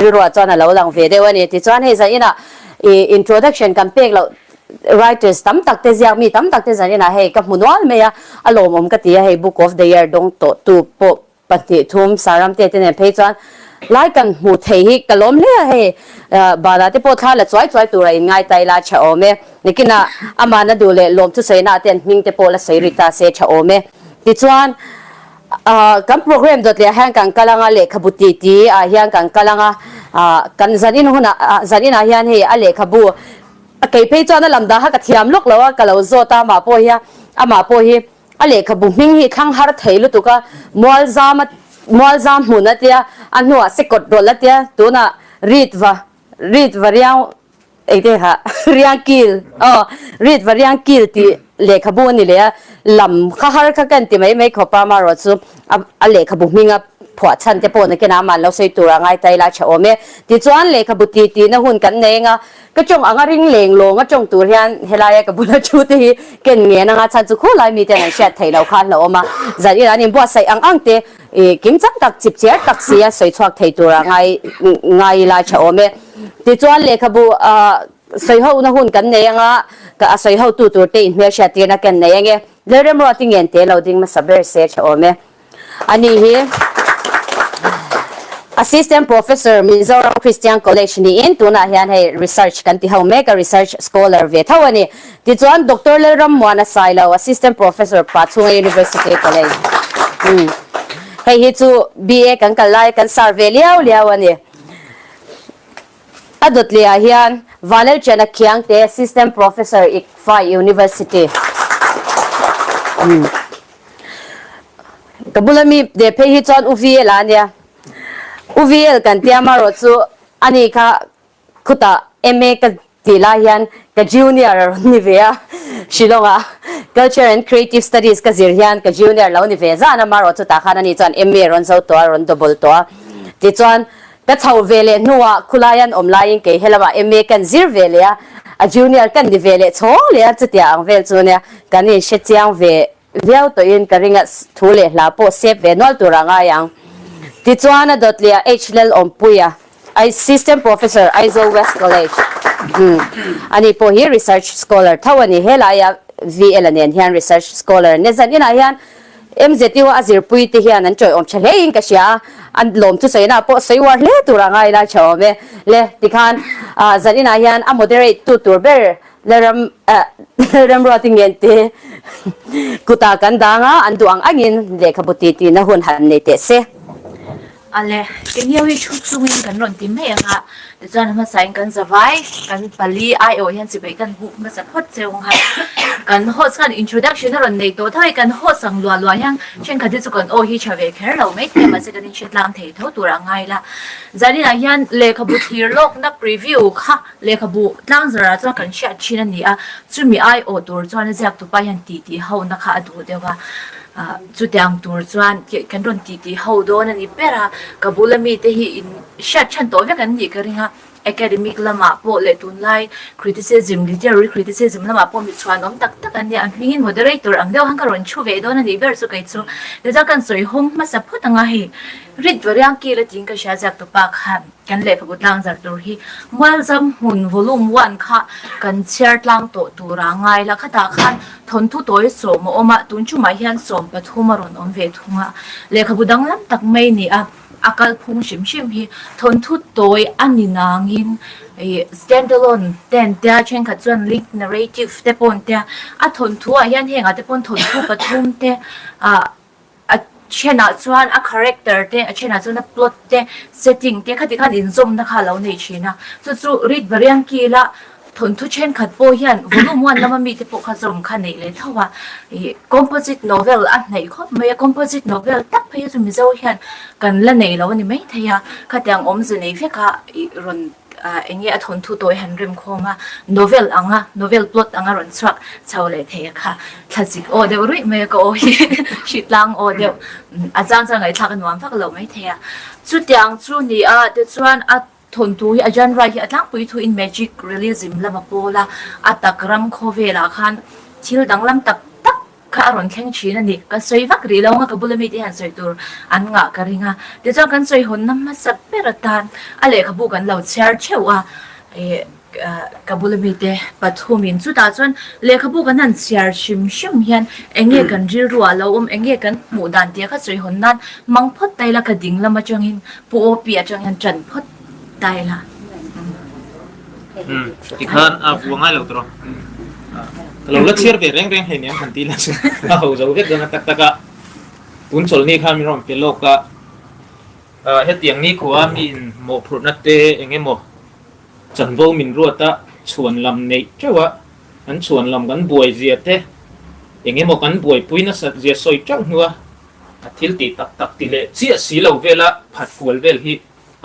Rilruah chuan a lo lang ve deuh a ni. Tichuan hei zaninah ih introduction kan pek loh writers tam tak te ziak mi tam tak te zaninah hei ka hmu nual mai a, a lawmawm ka ti a, hei book of the year dawng tawh tu pawh pahnih thum Saram te te nen phei chuan lai kan hmuh theih hi ka lawm hle a, hei bana te pawh thla la chuai chuai tura in ngai ta ila tha awm e. Nikinah amahna duh leh lawm thusawiina te an hming te pawh la sawi ri ta se tha awm e. Tichuan. Kan program dawt leh ah hian kan kal anga lehkhabu ti ti ah hian kan kal anga kan zanin hunah zaninah hian hei a lehkhabu a kei phei chuan a lam dah kha ka thiam lawk lo a ka lo zawt a amah pawh hi amah pawh hi a lehkhabu hming hi thlang har thei lutuk a mualzam a mualzam hmun a tia a hnuah sekawt rawlh a tia tunah rit va rit va riang Engte kha riang kil aw rit va riang kil tih lehkhabu a ni leh a, lam kha har kha kan ti mai mai khawp a, amaherawh chu a lehkhabu hminga phuah chhan te pawh nakin a man lo sawi tur a ngai ta ila tha awm e. Tichuan lehkhabu ti tihna hun kan nei anga ka tawng anga ring leng lawng a tawng tur hian helaia ka bula thu te hi ken ngen anga chhan chu khulai miten an hriat theih loh kha a hlauhawm a, zan inah an inbuatsaih ang ang te I kim chang tak chip chiar tak si a sawi chhuak thei tura ngai ngai ila tha awm e. Tichuan lehkhabu sawi ho na hun kan nei anga ka a sawi ho tu tur te in hmelhriat tirna ken nei ange. Lalremruat i ngen te lo ding hmasa ber se tha awm e. Ani hi Assistant Professor Mizoram Christian College niin tunah hian hei research kan ti ho mek a research scholar ve tho a ni. Tichuan Doctor Lalrammuana Sailo, Assistant Professor Pachhunga University College. Umm. Hei hi chu BA kan kal lai kan sar ve liau liau a ni. A dawt leh ah hian Vanlalchana Khiangte, Assistant Professor ICFAI University. Umm. Ka bula mi leh phei hi chuan UVL ah a nia. UVL kan tia amaherawh chu ani kha Khutah MA ka tih lai hian ka junior a rawn ni ve a, Shillong ah Culture and Creative Studies ka zir hian ka junior lo ni ve zan a, marawh chutah khan ani chuan MA a rawn zo tawh a, a rawn double tawh a. Tichuan ka chhoh ve leh hnuah khulai an awm laiin kei helamah MA kan zir ve leh a, a junior kan ni ve leh chhawng leh a, chutiang ang vel chu nia kan inhre chiang ve Viau tawhin ka ring a, thu leh hla pawh sep ve nual tur a ngai ang. Tichuan a dawt leh a H Lalawmpuia, Assistant Professor, Aizawl West College. Ani pawh hi research scholar tho a ni. Helaia VL-a nen hian research scholar an ni. Zan inah hian MZU a zirpui te hian an chawiawm tha hlein ka hria a, an lawm chu sawina pawh sawi uar hle tur a ngai lai tha awm e. Le, tikhan zan inah hian a moderate tu tur ber Lalram Lalramruati Ngente kutah kan dang a, an duh ang angin lehkhabu ti tihna hun han nei teh se. Ale, kengio hi thu chungin kan rawn ti mai ang a, tichuan hmasain kan zavai, kan pali aiawh hian chibai kan buk hmasa phawt cheu ang a, kan host khan introduction a rawn nei tawh tho a, kan host ang luah luah hian thenkhat hi chu kan aw hi tha ve kher lo mai thei a, mahse kan inhre tlang thei tho tur a ngai la. Zaninah hian lehkhabu thlir lawkna preview kha Lehkhabu tlangzarah chuan kan hriat thin a ni a, chumi aiawh tur chuan a ziaktupa hian titi hona kha a duh deuh a, chutiang tur chuan kan rawn titi ho dawn a ni ber a, ka bula mite hi in hriat than tawh vek an nih ka ring a, academic lamah pawh leh tunlai criticism, literary criticism lamah pawh mi chhuanawm tak tak an ni a, an hmingin moderator ang deuh khan ka rawn thu ve dawn a nih ber chu kei chu, tichuan kan sawi hawng hmasa phawt ang a hei rit variang kil a tiin ka hria ziaktupa khan. Kan lehkhabu tlangzar tur hi Mualzam hmun Volume One kha kan chhiar tlang tawh tur a ngai la. Khatah khan thawnthu tawi sawm a awm a, tun chumah hian 13 a rawn awm ve thung a. Lehkhabu danglam tak mai ni a, a kalphung hrim hrim hi thawnthu tawi a ni nangin standalone te an tia, thenkhat chuan linked narrative te pawh an tia. A thawnthu ah hian hengah te pawn thawnthu pathum te ah A thenah chuan a character te, a thenah chuan a plot te, setting te khati khan inzawmna kha a lo nei thin a. Chu chu Read Variankila thawnthu thenkhat pawh hian volume one lama mite pawh kha zawm kha neih leh tho a. Ih composite novel a hnaih khawp mai a, composite novel tak phei hi chu Mizo hian kan la nei lo a ni maithei a. Khatiang awmze nei vek a ih rawn Eng nge a thawnthu tawi han rem khawm a, novel ang a, novel plot ang a rawn chhuak chho leh thei a kha. Thlazik aw deuh ruih mai a ka aw hi, hritlang aw deuh a chang chuan ngaihthlak a nuam vak lo mai thei a. Chutiang chu ni a, tichuan a thawnthu hi a genre hi a tlangpui thuin magic realism lama pawl a, a tak ram khawvelah khan thil danglam tak tak. kha a rawn thleng thin a ni. Ka sawi vak rih lo anga ka bula mite hian sawi tur an ngah ka ring a. Tichuan kan sawi hawnna hmasa ber atan a lehkhabu kan lo chhiar theuh a, ih ka bula mite pathumin chutah chuan lehkhabu kan han chhiar hrim hrim hian eng nge kan rilru ah lo awm, eng nge kan hmuh dan tih kha sawi hawn nan mang phawt ta ila ka ding lam atangin Pu Opi atang hian tan phawt ta ila. Tikhan a vua ngai lo tawh. Ka lo la chhiar ve reng reng hei nen han ti la chu a ho zo vek dawn a tak tak a. Tun chawlhni khan min rawn pe lawk a. Hetiang ni khua mi in mawhphurhna te eng emaw chanvo min ruat a chhuan lam neih teuh a, an chhuan lam kan buai zia te eng emaw kan buaipui nasat zia sawi teuh hnua a thil tih tak tak ti leh chiah si lo vela phat kual vel hi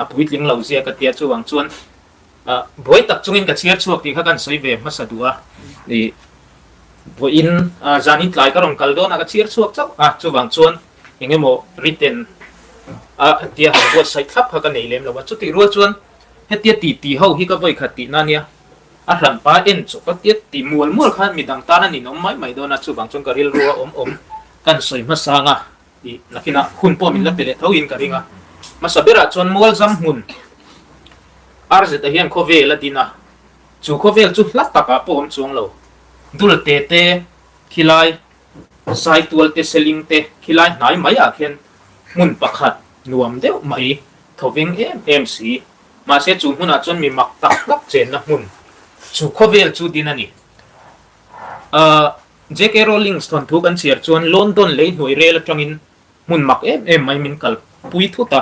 a puitling lo zia ka tia chuvang chuan Buai tak chungin ka chhiar chhuak tih kha kan sawi ve hmasa duh a, ih vawiin zanin tlai ka rawn kal dawn a ka chhiar chhuak chauh a, chuvang chuan eng emaw written a tia han buatsaih thlap kha ka nei lem lo a, chutih rual chuan hetia ti ti ho hi ka vawi khat tihna ania, a hranpa en chawp a tia ti mual mual khan midang tan a ninawm mai mai dawn a, chuvang chuan ka rilru a awm awm kan sawi hmasa ang a. Tih nakinah hun pawh min la pe leh tho in ka ring a. Hmasa berah chuan Mualzam hmun RZ-a hian khawvel a din a, chu khawvel chu hla takah pawh awm chuang lo. Dul te te, khilai, Saitual te, Seling te, khilai hnai maiah khian hmun pakhat nuam deuh mai thoveng em em si. Mahse chu hmunah chuan mi mak tak tak chenna hmun chu khawvel chu din a ni. Ahh. JK Rowling's thawnthu kan chhiar chuan London lei hnuai rel atangin hmun mak em em mai min kalpui thut a,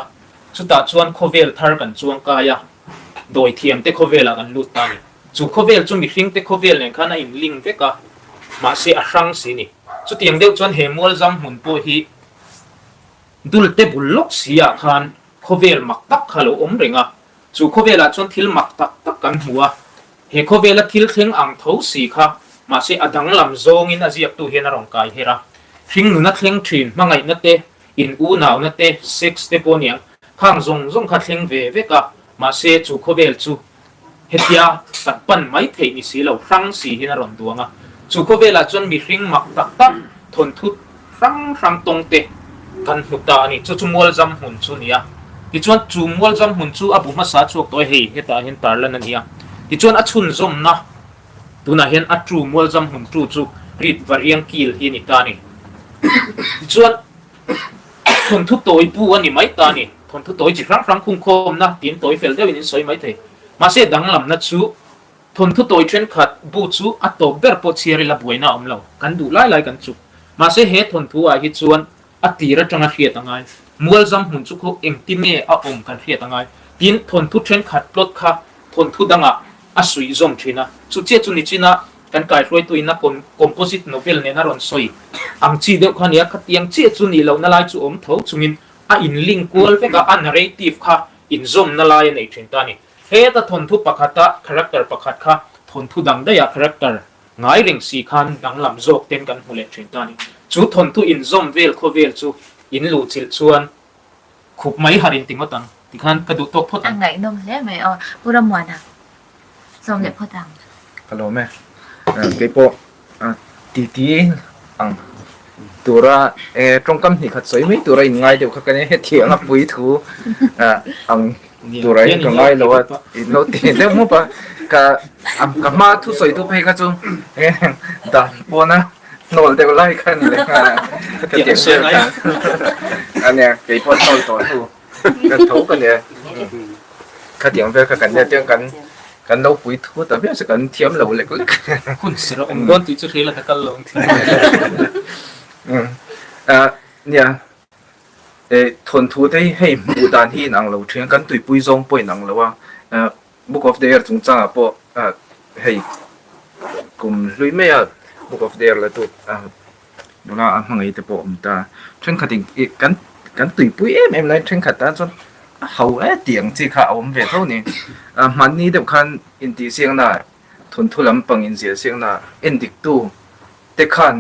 chutah chuan khawvel thar kan chuang kai a, dawithiam te khawvelah kan lut ta a ni. Chu khawvel chu mihring te khawvel nen khan a inling vek a, mahse a hrang si ni. Chutiang deuh chuan he mualzam hmun pawh hi dulte bul lawk si ah khan khawvel mak tak kha lo awm reng a, Chu khawvelah chuan thil mak tak tak kan hmu a, he khawvela thil thleng ang tho si kha, mahse a danglam zawngin a ziaktu hian a rawn kai her a. Hringnuna thleng thin hmangaihna te, in unauna te, sex te pawh aniang, khang zawng zawng kha thleng ve vek a, mahse chu khawvel chu hetia kan pan mai theih ni si lo, hrang si hian a rawn duang a. Chu khawvelah chuan mihring mak tak tak thawnthu hrang hrang tawng te kan hmu ta a ni. Chu chu Mualzam hmun chu a ni a. Tichuan chu Mualzam hmun chu a bu hmasa chhuak tawh e, hei hetah hian tarlan a ni a. Tichuan a chhunzawmna tunah hian a tu Mualzam hmun tu chu Rit Variang Kil hi a ni ta a ni. Tichuan thawnthu tawi bu a ni mai ta a ni. Thawnthu tawi chi hrang hrang khungkhawmna tiin tawi fel deuhin in sawi mai thei. Mahse danglamna chu Thawnthu tawi thenkhat bu chu a tawp ber pawh chhiar ila buaina a awm lo, kan duh lai lai kan chuk. Mahse he thawnthu ah hi chuan a tir atanga hriat a ngai. Mualzam hmun chu khaw engti nge a awm kan hriat a ngai. Tin, thawnthu thenkhat plot kha thawnthu dangah a suih zawm thin a. Chu chiah chu nichina kan kaihruaitu in a composite novel nen a rawn sawi ang chi deuh kha a nia, khatiang chiah chu nih lohna lai chu awm tho chungin a in link kual vek a, a narrative kha inzawmna lai a nei thin ta a ni. Heta thawnthu pakhata character pakhat kha thawnthu dang daiha character ngai reng si khan danglam zawk ten kan hmu leh thin ta a ni. Chu thawnthu inzawm vel khawvel chu in luh chilh chuan khup mai har in ti ngawt ang ti khan ka duh tawk phawt ang. A ngaihnawm hle mai aw. Pu Ramuana, sawm leh phawt ang. Ka lawm e. Keipawh Titi ang tura tawngkam hnih khat sawi mai tura in ngai deuh kha ka nia hetiang a pui thu ang tura in ka ngai lo a in lo ti deuh mup a ka ka hma thu sawi tu phei kha chu dan pawna hnawl deuh lai kha ni leh nghal a hetiang vel kha a nia keipawh hnawl tawh hnu ka tho ka nia khatiang vel kha kan nia tiang kan Kan lo pui thu ta viau se kan thiam lo lek lek. Hun sir a awm dawn tih chu hril a ka kal lo ang thin. Nia, thawnthu te hi hei hmuh dan hi inang lo thin a, kan tuipui zawng pawh inang lo a, Book of the Year chungchangah pawh hei kum hlui mai a Book of the Year la tu Nula a hmangaih te pawh a awm ta. Thenkhat in ih kan kan tuipui em em lai thenkhat tan chuan a ho e tih ang chi kha a awm ve tho ni. Ah hmanni deuh khan intihsiakna thawnthu lampang inziahsiakna endiktu te khan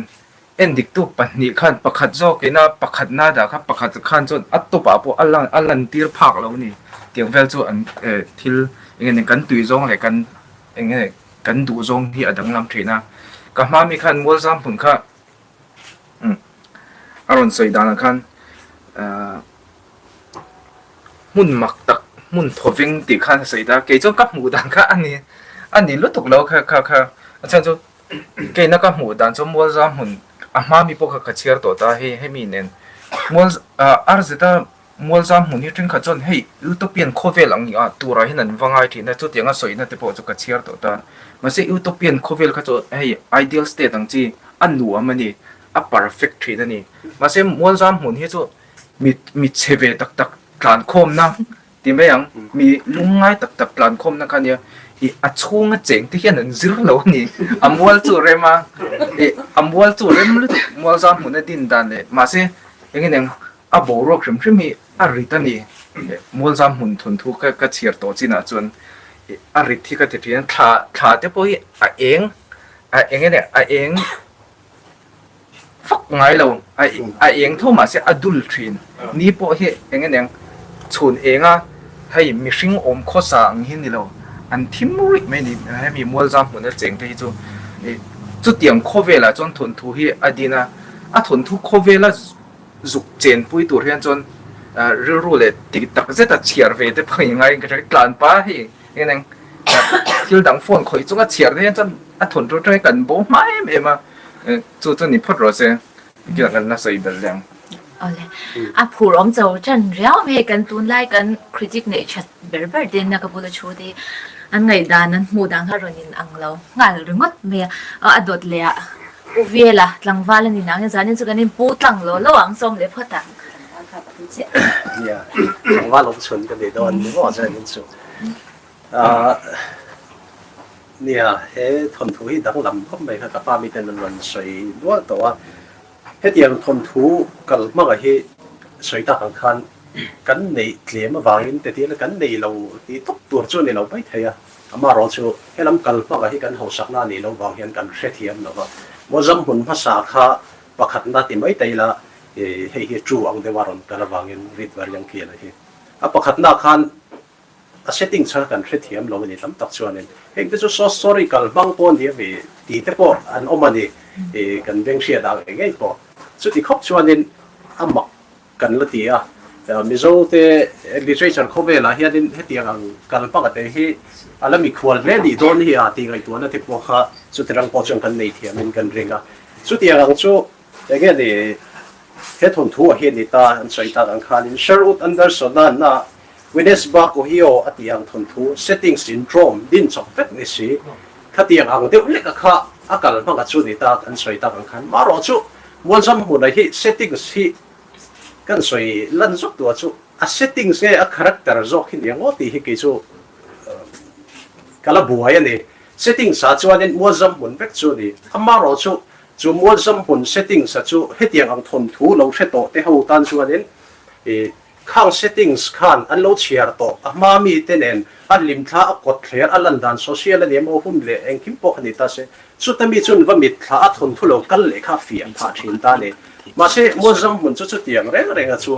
endiktu pahnih khan pakhat zawkina pakhatna dah kha pakhat khan chuan a tawpah pawh a lan a lantir phak lo ni. Tiang vel chu an eh thil eng nge kan tui zawng leh kan eng nge kan duh zawng hi a danglam thin a. Ka hma mi khan Mualzam hmun kha. A rawn sawi danah khan hmun mak tak hmun thawveng tih khan a sawi ta kei chuan ka hmuh dan kha a ni a ni lutuk lo kha kha kha a chhan chu keina ka hmuh dan chu mualza hmun a hma mi pawh kha ka chhiar tawh ta hei hemi nen mual ah arzeta Mualzam hmun hi thenkhat chuan hei Utopian khawvel ang nia turah hian an va ngai thin a, chutianga sawina te pawh chu ka chhiar tawh ta. Mahse Utopian khawvel kha chu hei ideal state ang chi a nuam a ni, a perfect thin a ni. Mahse Mualzam hmun hi chu mi mi chhe ve tak tak tlankhawmna ti mai ang, mi lungngai tak tak tlankhawmna kha nia, ih a chhunga cheng te hian an zir lo a ni. A mual chu rem a, ih a mual chu rem lutuk Mualzam hmuna din dan leh mahse engin eng A boruak hrim hrim hi a rit a ni. Mualzam hmun thawnthu ka ka chhiar tawh chinah chuan a rit hi ka ti thin a, thla thla te pawh hi a eng a eng enge a eng fak ngai lo, a a eng tho mahse a dul thin. Ni pawh hi eng enge chhun eng a, hei mihring awm khawsa ang hi ni lo, an thim ruih mai a ni. Hemi Mualzam hmuna cheng te hi chu chutiang khawvelah chuan thawnthu hi a din a, a thawnthu khawvela Zuk chenpui tur hian chuan rilru leh tih tak zeta chhiar ve te pawh i ngai ka hria. Tlan pa hei eng eng thil dang phone khawih chunga chhiar te hian chuan a thawn ṭawng ṭawng hi kan bo hma em em a, chu chu ni phawt rawh se kila kan la sawi belh leh ang. Awle, a phur awm cho ṭan riau mai kan tunlai kan critic neih ṭhat ber ber te na ka bula thu te hi an ngaihdan an hmuh dan kha rawn in ang lo nghal ringawt mai a, a dawt leh ah U Vela, tlangval a ni nang e, zanin chu kan inpu tlang lo lo ang sawm leh phawt ang. Nia, tlangval awm chhun ka ni dawn ni maw zanin chu. Nia, he thawnthu hi danglam khawp mai kha ka pa miten an rawn sawi nual tawh a. Hetiang thawnthu kal hmanga hi sawi tak ang khan kan neih tlem avangin tetial kan nei lo tih tawp tur chu a ni lo mai thei a. Amaherawh chu helam kal hmanga hi kan hausakna a nih loh vang hian kan hrethiam lo va. Mawzam hmun hmasa kha pakhatna ti mai ta ila hei hi true ang deuha rawn kal avangin read variang khi a la hi. A pakhatna khan A setting chhan kan hrethiam lo a ni tam tak chuanin heng te chu short story kal hmang pawh a ni a mi tih te pawh an awm a ni i kan beng hriat ang eng ngei pawh. Chuti khawp chuanin a mak kan la ti a, Mizo te literature khawvelah hianin hetiang ang kal hmang a te hi a la mikhual hle nih dawn hi a tih ngaihtuahna te pawh kha chuti rang pawh chuan kan nei thiamin kan ring a. Chutiang ang chu Enge ni he thawnthu ah hian ni ta an sawi tak ang khanin Sherwood Anderson-a na Winesburg, Ohio a tih ang thawnthu setting syndrome din chawp vek ni si. Khatiang ang deuh lek a kha a kal hmanga chu ni ta an sawi tak ang khan marawh chu Mualzam hmuna hi settings hi kan sawi lan zawk duh a chu a settings nge a character zawk hi nia ngaw tih hi kei chu ka la buai a ni. Settings ah chuanin Mualzam hmun vek chu ni amarawh chu Chu mualzam hmun settings a chu hetiang ang thawnthu lo hre tawh te ho tan chuanin i khang settings khan an lo chhiar tawh a hma mi te nen a hlimthla a kawt thler a lan dan social a ni emaw hun leh engkim pawh kha ni ta se chuta mi chun va mitthla a thawnthu lo kal leh kha fiah phah thin ta ni. Mahse mualzam hmun chu chutiang reng reng a chu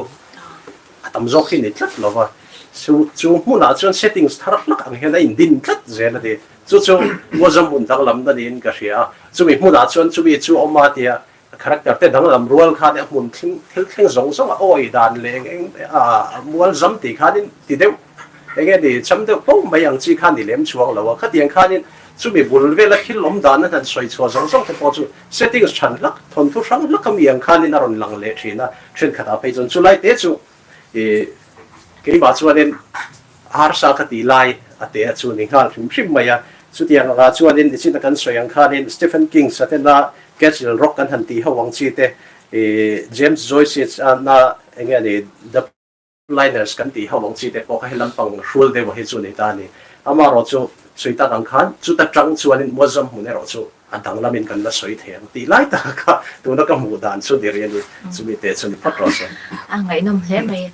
a tam zawk hi ni tlat lo va chu chu hmunah chuan settings thar hlak ang hian a indin tlat zel a ni. Chu chu Muazam hmun danglamna niin ka hria a, chumi hmunah chuan chumi chu awm a tia character te danglam rual khan a hmun thleng thil thleng zawng zawng a awi dan leh eng eng a mualzam tih khanin ti deuh eng nge ni cham deuh fo mai ang chi khan ni lem chuang lo a, khatiang khanin chumi bul vela thil awm dan a han sawi chhuah zawng zawng te pawh chu settings than hlak thawnthu hrang hlak ami ang khanin a rawn lang leh thin a, thenkhatah phei chuan chulai te chu I keimah chuanin harsa ka tih lai a te a chu ni nghal hrim hrim mai a. Chutiang angah chuanin nichina kan sawi ang khanin Stephen King Satena Castle Rock kan han tih ho ang chi te, i James Joyce na eng nge ni The Liners kan tih ho ang chi te pawh kha he lampang hrul deuh hi chu ni ta a ni. Amaherawh chu sawi tak ang khan chuta tang chuanin Muazzam hmun erawh chu A danglamin kan la sawi thei ang tih lai tak kha tuna ka hmuh dan chu ni rih a ni. Chumi te chu ni phawt rawh se. A ngaihnawm hle mai.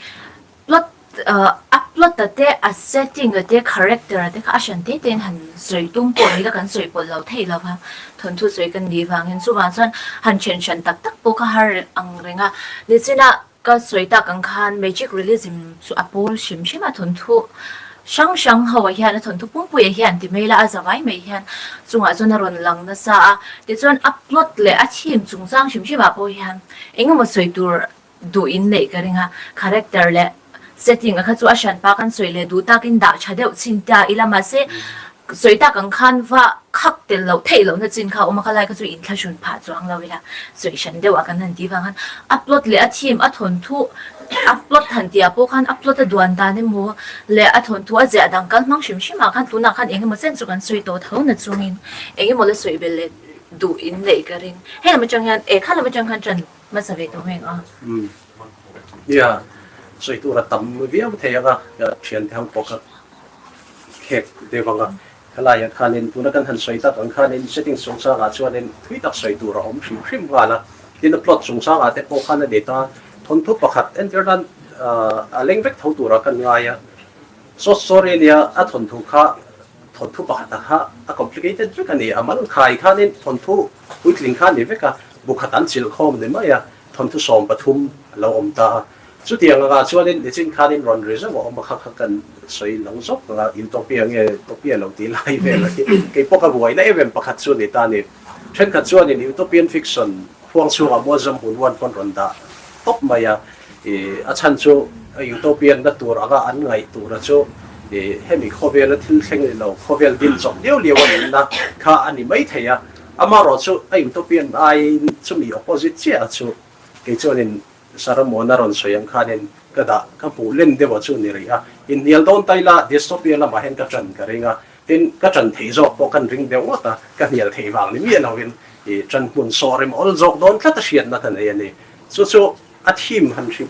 Plot a plot a te, a setting a te, character a te kha a hran te tein han sawi tum pawh ni la kan sawi pawlh lo thei lo va, thawnthu sawi kan nih vangin chuvang chuan han then hran tak tak pawh kha har ang reng a. Nichina ka sawi tak ang khan magic realism chu a pawl hrim hrim a thawnthu. hrang hrang ho ah hian a thawnthu pumpuiah hian ti mai ila a zavai mai hian chungah chuan a rawn lang nasa a tichuan a plot leh a theme chungchang hrim hrim ah pawh hian eng emaw sawi tur duh in neih ka ring a, character leh setting a kha chu a hran pa kan sawi leh duh takin dah tha deuh chin ta ila mahse sawi tak ang khan va khak tel loh theih lohna chin kha a awm a, khalai kha chu inthlahrun phah chuang lo ila sawi hran deuh ah kan han tih vang khan a plot leh a theme a thawnthu a plot han tih ah pawh khan a plot a duan dan emaw leh a thawnthu a ziah dang kal hmang hrim hrim ah khan tunah khan eng emaw chen chu kan sawi tawh tho na chungin eng emaw la sawi belh leh duh in neih ka ring hei lam atang hian eh kha lam atang khan ṭan Hmasa ve tawh reng a. Umm. Nia, sawi tur a tam viau thei ang a, thiante ho pawh kha khek deuh ang a. Khalaiah khanin tuna kan han sawi tak ang khanin setting chungchangah chuanin thui tak sawi tur a awm hrim hrim nghal a. Tin a plot chungchangah te pawh khan a ni ta, thawnthu pakhat entir nan a leng vek tho tura kan ngai a. Short story nia a thawnthu kha thawnthu pakhat a kha a complicated vek a ni. A mal khai khanin thawnthu Puitling kha a ni vek a, bu khat an chilh khawm ni mai a, thawnthu 13 a lo awm ta a. Chutiang angah chuanin nichin khanin rawn ri zauh a awm a, kha kha kan sawi lang zawk ang a, Utopia nge Topia lo tih lai vel a hi kei pawh ka buaina em em pakhat chu a ni ta a ni. Thenkhat chuanin Utopian fiction huang chhungah Muazzam hun uan pawn rawn dah tawp mai a, ih a chhan chu Utopian na tur anga an ngaih tura chu ih hemi khawvela thil thleng ni lo, khawvel din chawp liau liau a nihna kha a ni maithei a. Amaherawh chu a utopian aiin chumi opposite chiah chu kei chuanin Saramuana rawn sawi ang khanin ka dah ka hmuh len deuh a chu ni rih a. Inhnial dawn ta ila dystopia lamah hian ka ṭan ka ring a, tin ka ṭan theih zawk pawh kan ring deuh ngawt a, ka hnial theih vang ni miah lovin ih ṭan hmun sawh rem awl zawk dawn tlat a hriatna ka nei a ni. Chu chu a theme han hrim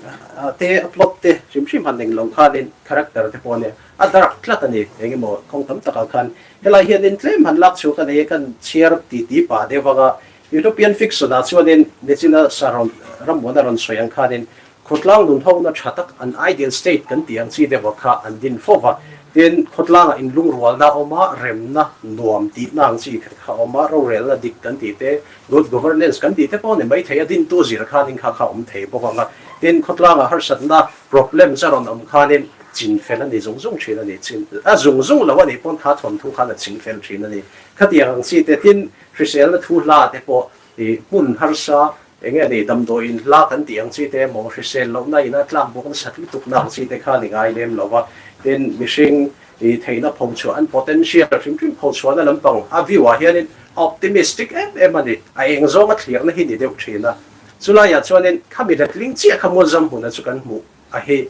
te a plot te hrim hrim han eng lo khanin character te pawh nia a dark tlat a ni engemaw kawng tam takah khan Helai hianin tlem han lak chhuak a nei a, kan chhiar titi pah deuh vang a, Utopian fiction ah chuanin Nechina Saron Rammuana rawn sawi ang khanin khawtlang nun hona tha tak an ideal state kan tih ang chi deuh ah kha an din fo va, tin khawtlangah inlungrualna a awm a, remna nuam tihna ang chi kha a awm a, rorelna dik kan tih te, good governance kan tih te pawh a ni maithei a, dintu zir khanin kha kha a awm thei bawk ang a, tin khawtlangah harsatna problems a rawn awm khanin Chin fel a ni zung zung thin a ni. Chin a zung zung lo a nih pawn kha thawnthu khan a ching fel thin a ni. Khatiang ang chi te tin hriselna thu hla te pawh ih hmun harsa eng nge ni damdawiin hla kan tih ang chi te emaw hrisel lohna ina tlak bawk nasat lutuk na ang chi te kha ni ngai lem lo va. Tin mihring ih theihna pho chhuah an potential hrim hrim pho chhuahna lampang a view ah hianin a optimistic em em a ni. A eng zawnga thlirna hi ni deuh thin a. Chulaiah chuanin khami letling chiah kha Mualzam hmuna chu kan hmuh a hi.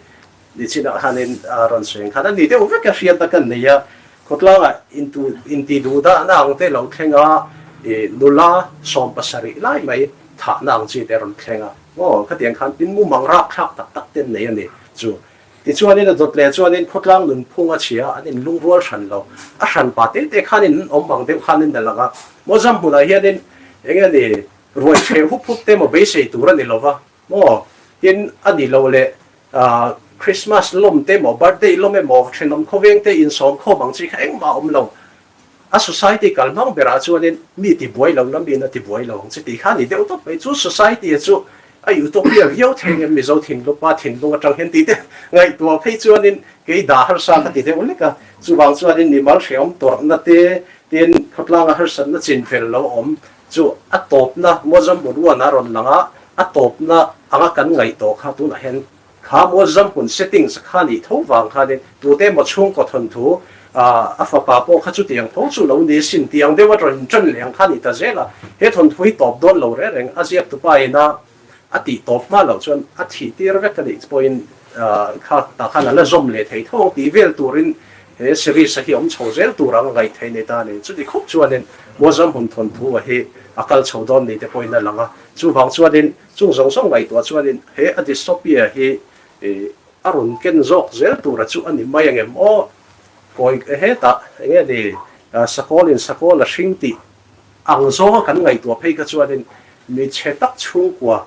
Nichinah khanin rawn sawi ang khan a ni deuh vek a hriatna kan nei a, khawtlangah intu inti duh dahna ang te lo thleng a, ih nula 70 lai mai thahna ang chi te rawn thleng a, aw khatiang khan tin mumang rakthlak tak tak te an nei a ni chu. Tichuanin a dawt leh chuanin khawtlang nunphung a chhia an inlungrual hran lo, a hran pa te te khanin an awm ang deuh khanin a lang a, Mawzam hmunah hianin eng nge ni ruai chhe hup hup te maw beisei tur a ni lo va, Maw? Tin, a ni lo le, Christmas lawm te emaw, birthday lawm emaw, thenawm khawveng te insawm khawm ang chi kha engmah a awm lo. A society kal hmang berah chuanin mi ti buai lo la, miin a ti buai lo ang chi tih kha a ni deuh tawp mai. Chu society-a chu a utopia viau thei ngem Mizo thinlung pa thinlung atang hian tih te ngaihtuah phei chuanin kei dah harsa ka ti deuh lek a. Chuvang chuanin mimal hrehawm tawrhna te, tin khawtlanga harsatna chinfel lo awm Chu a tawpna Muazzam Hmun a rawn lang a, a tawpna anga kan ngaih tawh kha tunah hian kha Muazzam Hmun settings kha nih tho vang khanin tute emaw chhungkaw thawnthu a fapa pawh kha chutiang tho chu lo ni sin tiang deuh a rawn ṭan leh ang kha ni ta zel a, he thawnthu hi tawp dawn lo reng reng a ziaktupa ina A tih tawp hma loh chuan a thih tir vek a nih pawhin kha tah khan a la zawm leh thei tho ang tih vel turin he series a hi awm chho zel tur ang a ngaih theih nei ta a ni. Chuti khup chuanin Muazam hun thawnthu a hi a kal chho dawn ni te pawhin a lang a. Chuvang chuanin chung zawng zawng ngaihtuah chuanin he a dystopia hi a rawn ken zawk zel tura chu a ni mai ang em aw? Kawi hetah eng nge ni Sakawlin Sakawl a hring tih Ang zawnga kan ngaihtuah phei kha chuanin mi chhe tak chhungkua,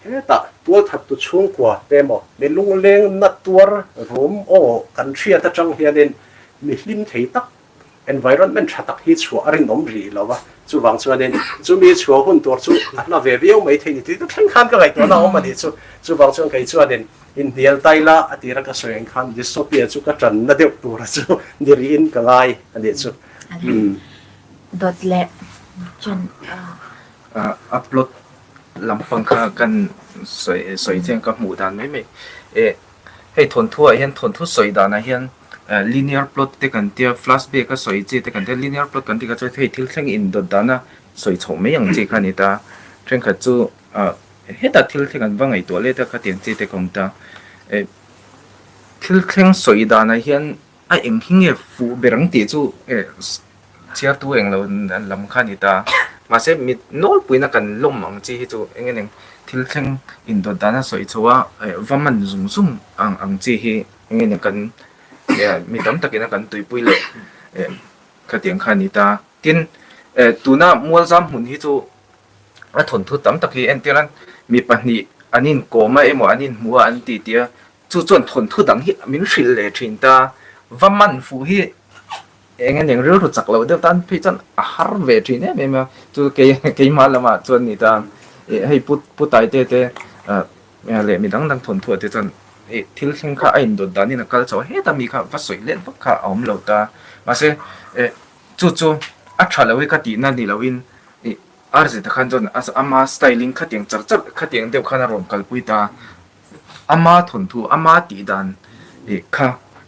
hetah tualthattu chhungkua te emaw, mi lungleng na tuar rum aw kan hriat atang hianin mi hlim thei tak. Environment tha tak hi chhuah a rinawm rih lo a, chuvang chuanin chumi chhuah hun tur chu a hla ve viau mai thei ni tih thleng khan ka ngaihtuahna a awm a nih chu. Chuvang chuan kei chuanin inhnial tai la a tira ka sawi ang khan dystopia chu ka tanna deuh tura chu ni rihin ka ngai a nih chu. Dawt leh chen a. A plot lampang kha kan sawi sawi chiang ka hmuh dan mai mai e. Hei thawnthuah hian thawnthu sawi danah hian linear plot te kan tia flashback a sawi chi te kan tia linear plot kan tih kha chuan hei thil thleng indawt dana sawi chhoh mai ang chi kha a ni ta. Thenkhat chu ah hetah thil thleng an va ngaihtuah let a khatiang chi te ka awm ta. Eh thil thleng sawi danah hian a eng hi nge fuh ber ang tih chu eh Chhiartu eng lo lam kha a ni ta. Mahse, mit nawlpuina kan lawm ang chi hi chu eng eng thil thleng indawt dan a sawi chho a, va man zung zung ang ang chi hi eng eng kan mi tam takin a kan tuipui leh khatiang kha a ni ta. Tin, tuna Mualzam hmun hi chu a thawnthu tam tak hi entir a, mi pahnih an inkawm a emaw an inhmu a an ti tih a, chu chuan thawnthu dang hi min hrilh leh thin ta. Va man fuh hi Eng a eng rilru chak loh deuh tan phei chuan a har ve thin em em a, chu kei keimah lamah chuan ni ta ih hei pu pu Taite te ah leh mi dang dang thawnthuah te chuan ih thil thleng kha a indawt danin a kal chho a, heta mi kha va sawi let vak kha a awm lo ta. Mahse eh chu chu a tha lo hi ka tihna ni loin ih Arzeta khan chuan ama style in khatiang char char khatiang deuh khan a rawn kalpui ta. Ama thawnthu, ama tih dan ih kha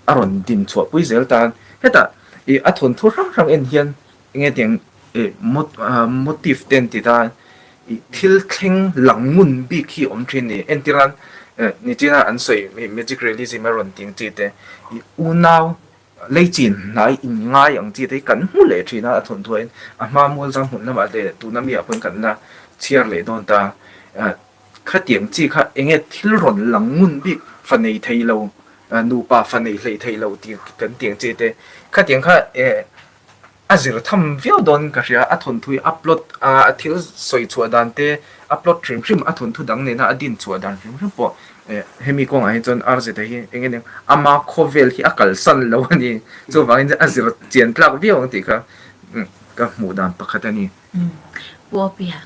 a rawn din chhuah pui zel ta. Hetah ih a thawnthu hrang hrang en hian enge tiang ih motive te an ti ta, ih thil thleng lang ngun bik hi a awm thin ni. Entir nan nichina an sawi magic realism a rawn tih ang chi te, ih unau lei chin hnai in ngai ang chi te hi kan hmu leh thin a, a thawnthu ah hian a hma mual zang hmun lamah leh tuna mi ah pawhin kan la chhiar leh dawn ta. Khatiang chi kha enge thil rawn lang ngun bik fa nei thei lo, nupa fa nei hleih thei lo tih kan tih ang chi te. Khatiang kha a zir tham viau dawn ka hria, a thawnthu hi a plot a, a thil sawi chhuah dan te, a plot hrim hrim, a thawnthu dang nena a din chhuah dan hrim hrim pawh hemi kawngah hi chuan RZ-a hi enge nia ama khawvel hi a kalsan lo a ni. Chuvangin a zir chian tlak viau ang tih kha ka hmuh dan pakhat a ni. Pu Apia.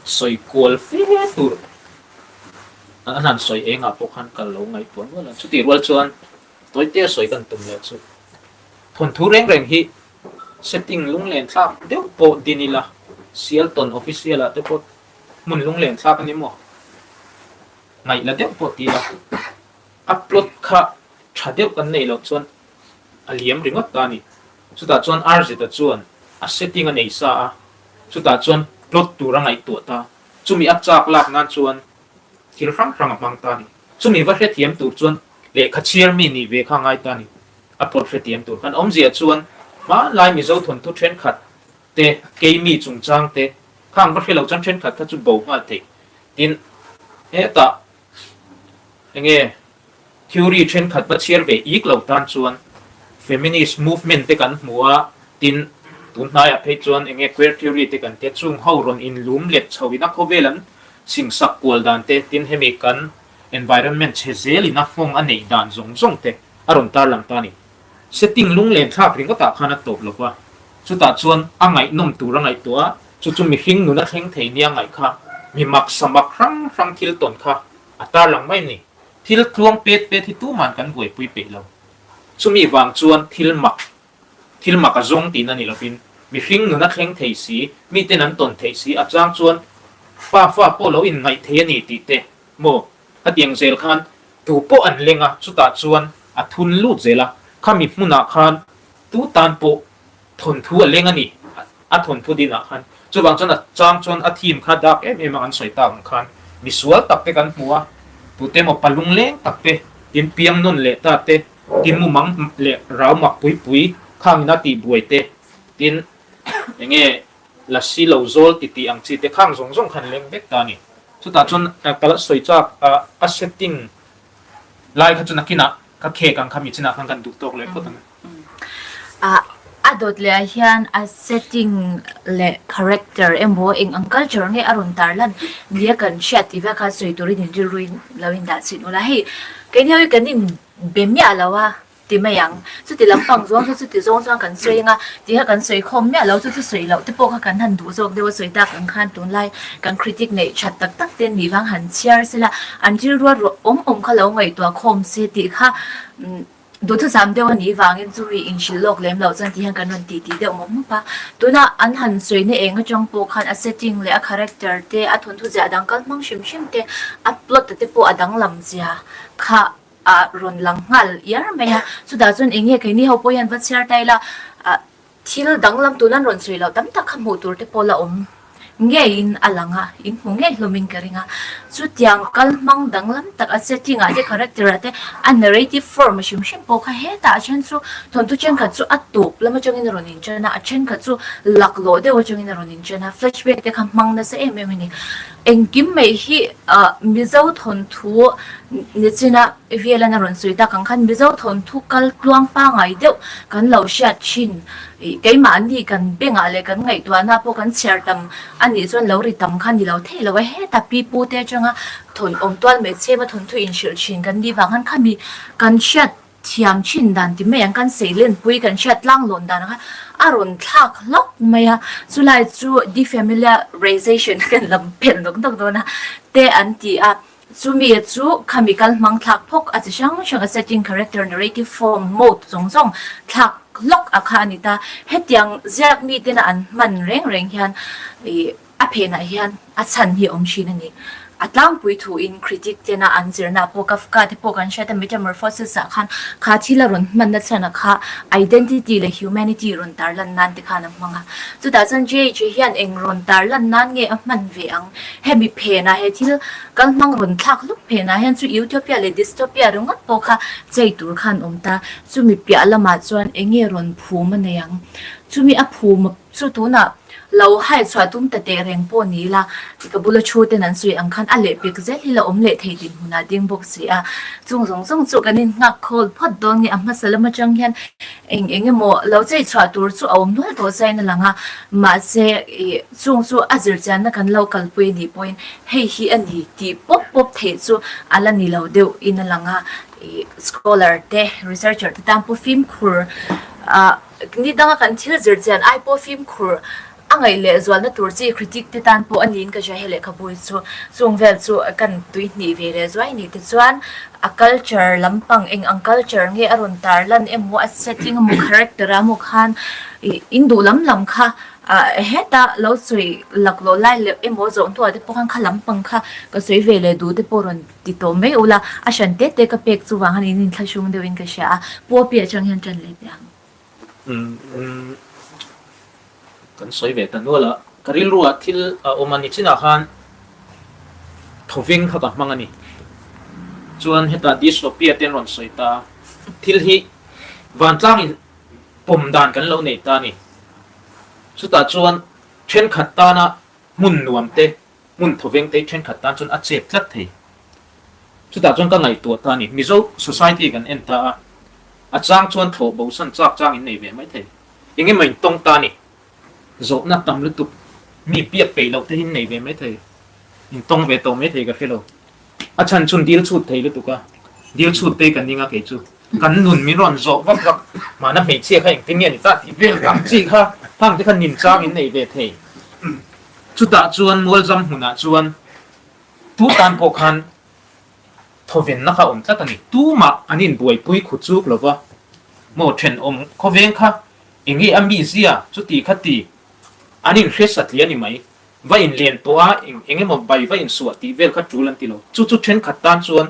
Sawi kual fe tur an han sawi engah pawh khan kal lo ngaihtuah nual a. Chutih rual chuan tawite a sawi kan tum leh chu thawnthu reng reng hi setting lunglen thlak deuh pawh din ila Sialton official ah te pawh hmun lunglen thlak a ni maw? Ngaih la deuh pawh ti ila a plot kha tha deuh kan neih loh chuan a liam ringawt ta a ni. Chutah chuan Arzeta chuan a setting a nei sa a, chutah chuan plot tur a ngaihtuah ta. Chumi a chak lak nan chuan thil hrang hrang a hmang ta a ni. Chumi va hrethiam tur chuan lehkha chhiar mi nih ve kha a ngai ta a ni. A plot hrethiam tur khan awmzia chuan hmanlai Mizo thawnthu thenkhat te, keimi chungchang te khang va hre lo chuan thenkhat kha chu bo nghal theih. Tin, hetah enge Theory thenkhat va chhiar ve ik lo tan chuan feminist movement te kan hmu a, tin, tun hnaiah phei chuan enge queer theory te kan tia, chung ho rawn inlum let chho in a khawvel an singsak kual dan te, tin hemi kan environment chhe zel in a nghawng a neih dan zawng zawng te a rawn tarlang ta a ni. Setting lunglen thlak ringawtah khan a tawp lo va, chutah chuan a ngaihnawm tur a ngaihtuah a, chu chu mihring nun a thleng thei nia ngaih kha mi mak samak hrang hrang thil tawn kha a tarlang mai a ni. Thil tluang pet pet hi tuman kan buaipui peih lo. Chumi vang chuan thil mak, thil mak a zawng tihna ni lovin, mihring nun a thleng thei si, miten an tawn theih si, a chang chuan pa fa pawh lo inngaih thei a ni tih te maw? Hetiang zel khan tu pawh an leng a, chutah chuan a thun lut zel a, khami hmunah khan tu tan pawh Thawnthu a leng a ni, a thawnthu dinah khan. Chuvang chuan a chang chuan a theme kha dark em em a kan sawi tak ang khan misual tak te kan hmu a, tute emaw palung leng tak te, tin piang nawn leh ta te, tin mumang leh rau mak pui pui khang ina tih buai te, tin enge lasi lo zawl ti tih ang chi te khang zawng zawng khan leng vek ta a ni. Chutah chuan ka la sawi chak a setting lai kha chu nakinah ka khek ang kha mi chinah khan kan duh tawk leh phawt ang. A dawt leh ah hian a setting leh character emaw eng ang culture nge a rawn tar lan nia kan hriat tih vel khan sawi turin in rilru in lo in dah chhin ula hei keini ho hi kan in be miah lo a. ti mai ang. Chuti lampang zawng chu chuti zawng chuan kan sawi anga tih kha kan sawi khawm miah lo, chu chu sawi loh te pawh kha kan han duh zawk deuh a sawi tak ang khan tunlai kan critic neih that tak tak te nih vang han chhiar sela an rilruat ruah awm awm kha lo ngaihtuah khawm se tih kha duhthusam deuh a nih vangin chumi inhrilh lawk lem loh chuan ti hian kan rawn ti ti deuh mawp mawp a. Tuna an han sawina eng atang pawh khan a setting leh a character te a thawnthu ziah dang kal hmang hrim hrim te a plot te pawh a danglam zia kha a rawn lang nghal iar mai a, chutah chuan eng nge keini ho pawh hian va chhiar ta ila ah thil danglam tun an rawn sawi loh tam tak kha hmuh tur te pawh la awm ngeiin a lang a, in hmu ngei hlawmin ka ring a, chutiang kal hmang danglam tak a setting ah te character ah te a narrative form a hrim hrim pawh kha hetah a then chu thawnthu thenkhat chu a tawp lam atangin a rawn intan a, a thenkhat chu laklawh deuh atangin a rawn intan a, flashback te kha hmang nasa em em a ni. Engkim mai hi Mizo thawnthu nichina Velan a rawn sawi tak ang khan Mizo thawnthu kal tluang pangai deuh kan lo hriat thin. Keimahni kan bengah leh kan ngaihtuahna pawh kan chhiar tam a nih chuan lo ri tam kha ni lo thei lo a. Heta pi pu te atanga thawn awm tual mai chhema thawnthu inhrilh thin kan nih vang khan khami kan hriat Thiam thin dan ti mai ang kan seilenpui kan hriat tlang lawn dan kha a rawn thlak hlawk mai a, chulai chu defamiliarization kan lam phelh nawk nawk dawn a te an ti a, chumi chu khami kal hmang thlak phawk a chi hrang hrang a setting, character, narrative form, mode zawng zawng thlak hlawk a kha a ni ta. Hetiang ziak miten a an hman reng reng hian ih. A phenah hian a chhan hi a awm thin a ni. A tlangpui thuin critic tena an zirna pawh Kafka te pawh kan hriat a Metamorphosis ah khan kha thil a rawn hmanna chhan a kha identity leh humanity rawn tarlan nan te khan a hmang a. Chutah chuan JH hian eng rawn tarlan nan nge a hman ve ang? Hemi phenah he thil kalhmang rawn thlak hluk phenah hian chu utopia leh dystopia ringawt pawh kha chei tur khan awm ta. Chumi piah lamah chuan eng nge rawn phum a nei ang? Chumi a phum chu tunah Lo hai chhuah tum ta teh reng pawh ni ila, ka bula thu ten an sawi ang khan a lehpek zel hi la awm leh thei dinhmun ah ding bawk si a. Chung zawng zawng chu kan innghak khawl phawt dawn nge a hmasa lam atang hian eng eng emaw lo chei chhuah tur chu a awm nual tawh zaiin a lang a, mahse ih chung chu a zirchianna kan lo kalpui anih pawhin hei hi a ni tih pawp pawp theih chu a la ni lo deuh in a lang a, ih scholar te researcher te tan pawh fimkhur ah. Ni danga kan thil zir chian ai pawh fimkhur a ngaih leh zualna tur chi critic te tan pawh a niin ka hria he lehkhabu hi chu chung vel chu kan tui hnih ve leh zuai ni tichuan a culture lampang eng ang culture nge a rawn tar lan emaw a setting emaw character ah emaw khan ih in duh lam lam kha ah heta lo sawi laklawh lai leh emaw zawh hnuah te pawh khan kha lampang kha ka sawi ve leh duh te pawh rawn ti tawh mai ula a hran te te ka pek chuvang khan in inthlahrung deuhin ka hria a Pu Api atang hian tan leh teh ang. Umm kan sawi ve ta nual a, ka rilruah thil a awm a ni chinah khan thawveng kha ka hmang a ni. Chuan hetah dystopia te an rawn sawi ta a, thil hi vantlangin pawm dan kan lo nei ta a ni. Chutah chuan thenkhat tana hmun nuam te, hmun thawveng te hi thenkhat tan chuan a chep tlat thei. Chutah chuan ka ngaihtuah ta a ni. Mizo society kan en ta a, A chang chuan thlawh bo san chak chang in nei ve mai thei. Eng emaw in tawng ta ni. Zawhna tam lutuk mi biak peih loh te hi in nei ve mai thei. In tawng ve tawh mai thei ka hre lo. A chhan chun dil chhut thei lutuk a. Dil chhut te ka ning a kei chu. Kan nun min rawn zawh vak vak. Mahna hmeichhia kha engtin nge ni ta tih vel ang chi kha hang te kha nin chang in nei ve thei. Chutah chuan Mualzam hmunah chuan tu tan pawh khan Thawvenna kha awm tlat a ni. Tumah an inbuaipui khu chuk lo va, maw thenawm khawveng kha eng nge a mizia chuti kha ti an inhre satli a ni mai. Va inlen tawh a eng eng emaw bai va insuah tih vel kha tul an ti lo. Chu chu thenkhat tan chuan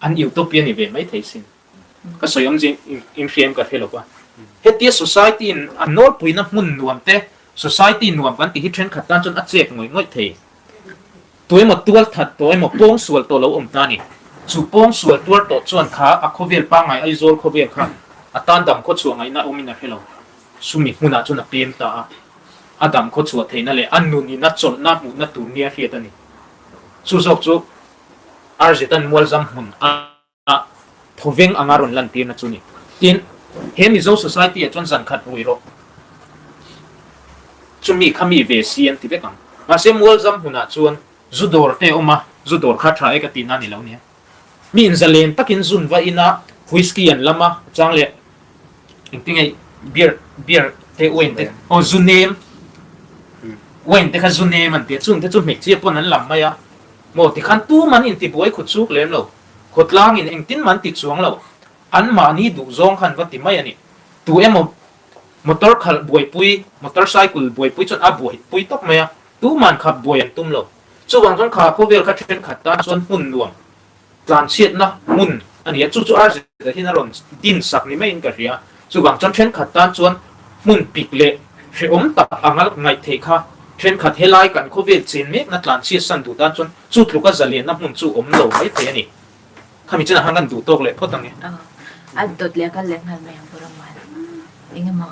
an utopia ni ve mai thei sin. Ka sawi awmzia inhria em ka hre lo va. Hetia society in a nawlpuina hmun nuam te, society nuam kan tih hi thenkhat tan chuan a chep ngawih ngawih thei. Tuemaw tual that tawh emaw pawng sual tawh lo awm ta a ni. Chu pawng sual tuar tawh chuan kha a khawvel pangngai Aizawl khawvel kha a tan dam khawchhuah ngaihna awmin a hre lo. Sumi hmunah chuan a pem ta a, a dam khawchhuah theihna leh a nunin a chawlhna hmuhna tur nia hriat a ni. Chu zawk chu Arzetan Mualzam hmun a. A thawveng anga rawn lantirna chu ni. Tin, he Mizo society ah chuan zan khat rui rawh. Chumi kha mi ve si an ti vek ang. Mahse Mualzam hmunah chuan zu dawr te a awm a, zu dawr kha tha e ka tihna a ni lo nia. Mi inzalen takin zun va ina Whisky an lam a, a chang leh engtinge beer beer te wine te aw zu nem wine te kha zu nem an ti a, chung te chu hmeichhia pawn an lam mai a maw tikhan tum an intibuai khut chuk lem lo, khawtlangin engtin man ti chuang lo, an mahni duh zawng khan va ti mai a ni. Tu emaw motor khalh buaipui, motor cycle buaipui chuan a buaipui tawp mai a, tuman khap buai an tum lo. Chuvang chuan kha khawvel kha thenkhat tan chuan hmun nuam Tlanchhiatna hmun a ni a, chu chu RZ hian a rawn din sak ni maiin ka hria. Chuvang chuan thenkhat tan chuan hmun pik leh hrehawm tak anga ngaih theih kha thenkhat helai kan khawvel chen mekna tlanchhiat san duh tan chuan chu tluka zalenna hmun chu awm lo mai thei a ni. Khami chinah khan kan duh tawk leh phawt ang e. A dawt leh a kal leh nghal mai ang Pu Ramman. Engemaw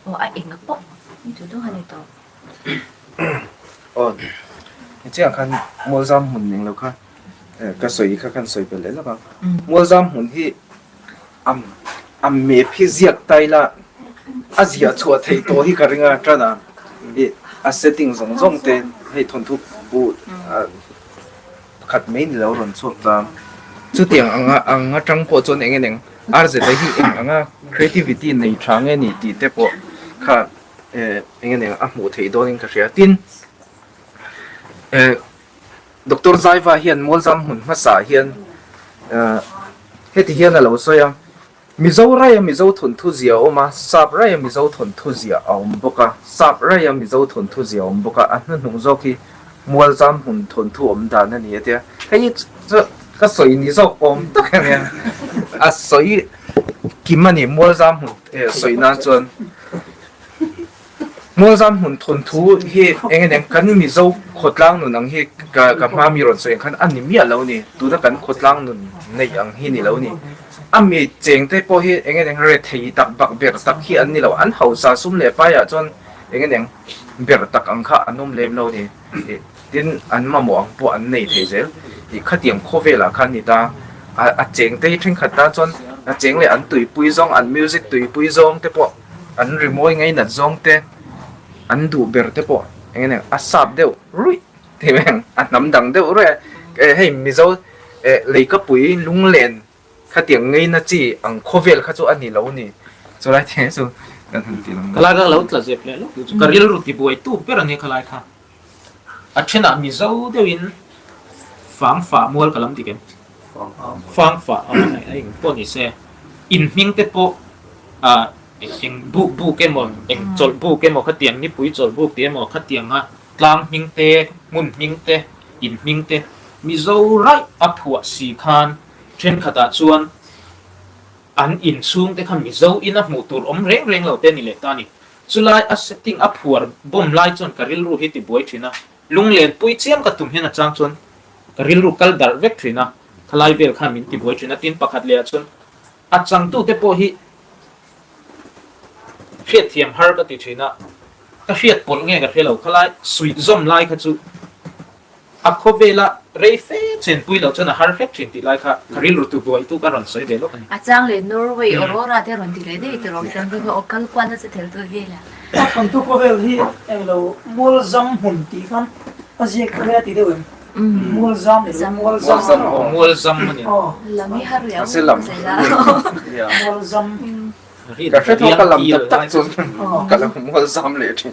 aw a enga pawh ni duh duh a ni tawh. Aw, chiang khan Mualzam hmun eng lo kha ka sawi kha khan sawi belh leh lawk a. Mualzam hmun hi a a map hi ziak ta ila a ziah chhuah theih tawh hi ka ring a tan a i a setting zawng zawng te hei thawnthu bu pakhat mai ni lo rawn chhuak ta. Chutiang anga ang atang pawh chuan eng eng RZ hi eng anga creativity nei tha nge ni tih te pawh kha eng nge a hmuh theih dawnin ka hria. Tin, Doctor Zaiva hian Mualzam hmun hmasa hian heti hian a lo sawi a, Mizo raia Mizo thawnthu zia a awm a, Sap raia Mizo thawnthu zia a awm bawk a, Sap raia Mizo thawnthu zia a awm bawk a, a hnuhnung zawk hi Mualzam hmun thawnthu awm dan a ni a tia. Hei hi chu ka sawi ni zawk awm tak a nia, a sawi kim a ni Mualzam hmun sawi nan chuan. Mualzam hmun thawnthu hi eng eng kan Mizo khawtlang nun ang hi ka ka hma mi rawn sawi ang khan a ni miah lo ni. Tuna kan khawtlang nun neih ang hi ni lo ni. A mi cheng te pawh hi eng eng rethei tak bak ber tak hi an ni lo. An hausa sum leh paiah chuan eng eng ber tak ang kha an awm lem lo ni. Tin, an mamawh ang pawh an nei thei zel. Ih, khatiang khawvelah khan ni ta, a a cheng te hi thenkhat tan chuan a cheng leh an tuipui zawng, an music tuipui zawng te pawh, an rimawi ngainat zawng te, an duh ber te pawh eng nge a sap deuh ruih tih mai ang, a hnam dang deuh ruih a. Hei Mizo eh Leikapui lunglen Khatiang ngeina chi ang khawvel kha chu a ni lo ni. Chulai thei chu kan han ti lang. Khalai kha lo tla zep leh lawk chu ka rilru ti buai tu ber a nia khalai kha. A thenah Mizo deuhin fang fah mual ka lam dik em? Fang fah a eng pawh ni se. In hming te pawh ah eng buk buk emaw eng chawlh buk emaw khatiang nipui chawlh buk tih emaw khatianga tlang hming te hmun hming te in hming te Mizo raih a phuah si khan Thenkhatah chuan an inchhung te kha Mizo ina hmuh tur awm reng reng lo te ni leh ta a ni. Chulai a setting a phuar bawm lai chuan ka rilru hi ti buai thin a, lunglen pui chiam ka tum hian a chang chuan ka rilru kal darh vek thin a, khalai vel khan min ti buai thin a, tin pakhat leh ah chuan a changtute pawh hi hriatthiam har ka ti thin a, ka hriat pawlh nge ka hre lo, khalai suih zawm lai kha chu A khawvela rei fe chenpui loh chuan a har hlek thin tih lai kha ka rilru tu buai tu ka rawn sawi ve lawk a ni. A chang leh Norway Aurora te rawn ti leh daih tawh rawh chuan ka aw kal kual nasa tel tur vel a. A thawnthu khawvel hi englo Mualzam hmun tih khan a ziak ta hle a ti deuh em? Mualzam ni lo Mualzam. Mualzam a nia. Lam hi har riau zela. Mualzam. Ka hre tho ka lam tak tak chuan ka lo Mualzam leh thin.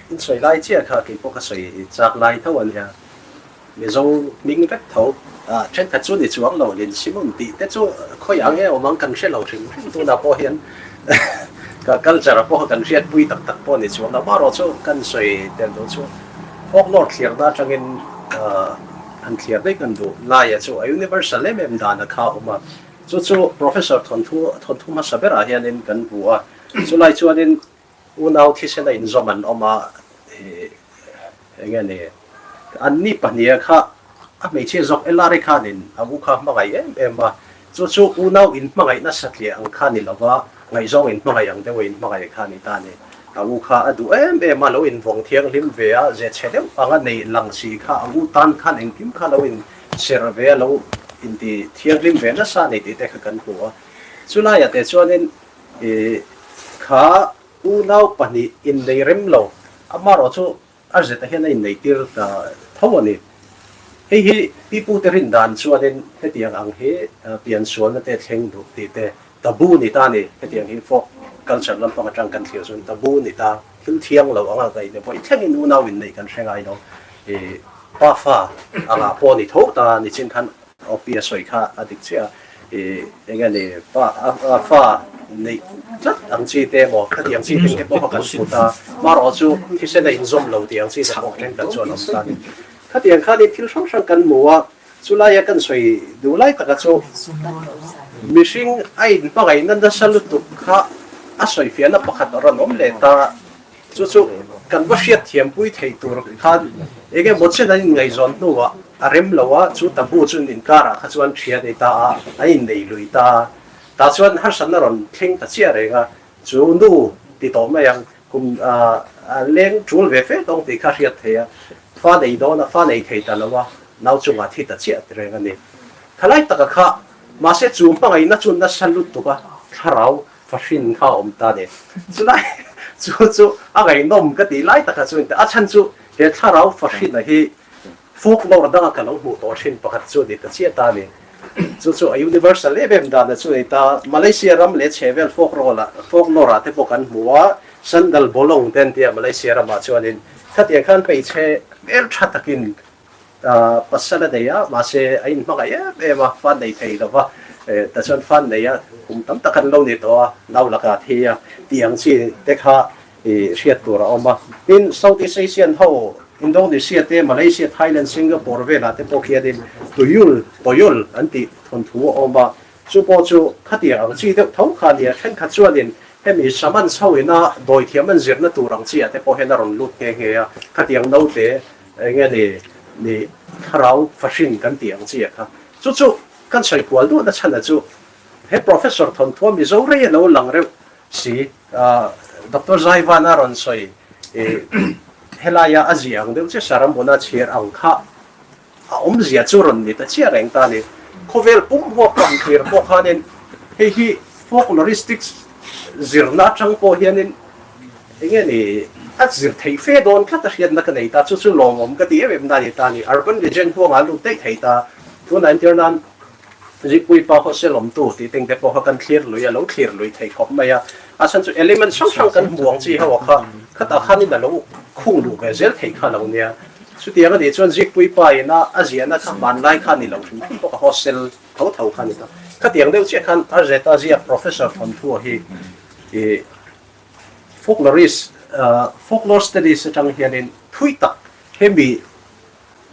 In sawi lai chiah kha kei pawh ka sawi chak lai tho a nia. Mizo hming vek tho. Thenkhat chu ni chuang lo Lin Simon tih te chu khawi ang nge awm ang kan hre lo hrim hrim tunah pawh hian ka culture ah pawh kan hriatpui tak tak pawh ni chuang lo. Amaherawh chu kan sawi tel duh chu folklore thliarna atangin han thliar daih kan duh laia chu a universal em em dan a kha a awm a. Chu chu Professor thawnthu thawnthu hmasa berah hianin kan hmu a. Chulai chuanin Unau thisena inzawm an awm a, eng nge ni, anni pahniha kha a hmeichhia zawk Ellari khanin a u kha hmangaih em em a, chu chu unau inhmangaihna satliah ang kha ni lova ngaihzawng inhmangaih ang deuha inhmangaih kha a ni ta a ni. A u kha a duh em em a, lo invawng thianghlim ve a, ze chhe deuh anga nei lang si kha a u tan khan engkim kha lo inserh ve a, lo inti thianghlim ve nasa a ni tih te kha kan hmu a. Chulaiah te chuanin I kha unau pahnih innei rem lo, amaherawh chu a zeta hian a innei tir ta tho a ni. Hei hi pipute rin dan chuanin hetiang ang hi piansualna te thleng duh tih te taboo ni ta a ni. Hetiang hi folk culture lampang atang kan thlir chuan taboo ni ta, thil thiang lo anga ngaih ni vawi thlengin unau inneih kan hre ngai lo. Ih pafa angah pawh ni tho ta nichin khan Opi a sawi kha a dik chiah a, ih eng nge ni pa a fa neih tlat ang chi te emaw khatiang chi te pawh kha kan hmu ta, marawh chu thisen a inzawm lo tih ang chi te pawh thenkhat chuan a awm ta a ni. Khatiang khanin thil hrang hrang kan hmu a, chulaia kan sawi duh lai taka chu mihring a inhmangaihna nasa lutuk kha a sawifiahna pakhat a rawn awm leh ta. Chu chu kan va hriat thiampui thei tur khan eng emaw chen an inngaihzawn hnuah a rem lo a, chu taboo chu inkarah kha chuan ṭhia nei ta a, an innei lui ta a. Tah chuan harsatna rawn thleng ta chiah reng a, chu nu ti tawh mai ang, kum a leng ṭul ve fe tawng tih kha hriat theih a, fa nei dawn a, fa nei thei ta lo a, nau chungah thi ta chiah reng a ni. Thalai taka kha, mahse chu hmangaihna chu nasa lutuk a, thlarau Fahrin kha a awm ta ni. Chulai chu chu a ngaihnawm ka tih lai takah chuan a chhan chu he thlarau Fahrina hi folklore danga ka lo hmuh tawh thin pakhat chu ni ta chiah ta ni. Chu chu a universal em em dan a chu ni ta. Malaysia ram leh chhehvel folklore ah folklore ah te pawh kan hmu a, Sandal Bolong te an tia Malaysia ramah chuanin khatiang khan hmeichhe hmeltha takin Pasal a nei a, mahse a inhmangaih em em a, fan nei thei lo va, tichuan fan nei a kum tam tak an lo ni tawh a, nau laka a thi a tih ang chi te kha hriat tur a awm a. Tin, South East Asian ho, Indonesia te, Malaysia, Thailand, Singapore velah te pawh khianin Tuyul, Toyol, an tih thawnthu a awm a, chu pawh chu khatiang ang chi deuh tho kha a ni a, thenkhat chuanin hemi shaman chho ina dawithiam an zirna tur ang chi ah te pawh hian a rawn lut nghe nghe a, khatiang naute Eng nge ni ni thlarau fahrin kan tih ang chi a kha. Chu chu kan sawi kual duhna chhan a chu he Professor Thawnthua Mizo rei a lo lang reuh si. Doctor Zaivana rawn sawi helaia a ziah ang deuh che Sarambuna chhiar ang kha a awmzia chu rawn ni ta chiah reng ta ni. Khawvel pum huap kan thlir pawh khanin hei hi folkloristics zirna atang pawh hianin Eng nge ni a zir theih fe dawn tlat a hriatna ka nei ta, chu chu lawmawm ka ti em em na a ni ta a ni. Urban legend huangah a lut daih thei ta. Tunah entir nan Zikpui pa Hosel awmtu tih teng te pawh kha kan thlir lui a, lo thlir lui thei khawp mai a. A chhan chu element hrang hrang kan hmu ang chi ho a kha, khatah khanin a lo khung luh ve zel thei kha lo nia. Chutiang a nih chuan Zikpui pa ina a ziahna kha hmanlai kha a ni lo hrim hrim bawk a, hostel tho tho kha a ni ta. Khatiang deuh chiah khan Arzeta ziak Professor Thawnthu hi ih Folklorist, Folklore Studies atang hianin thui tak hemi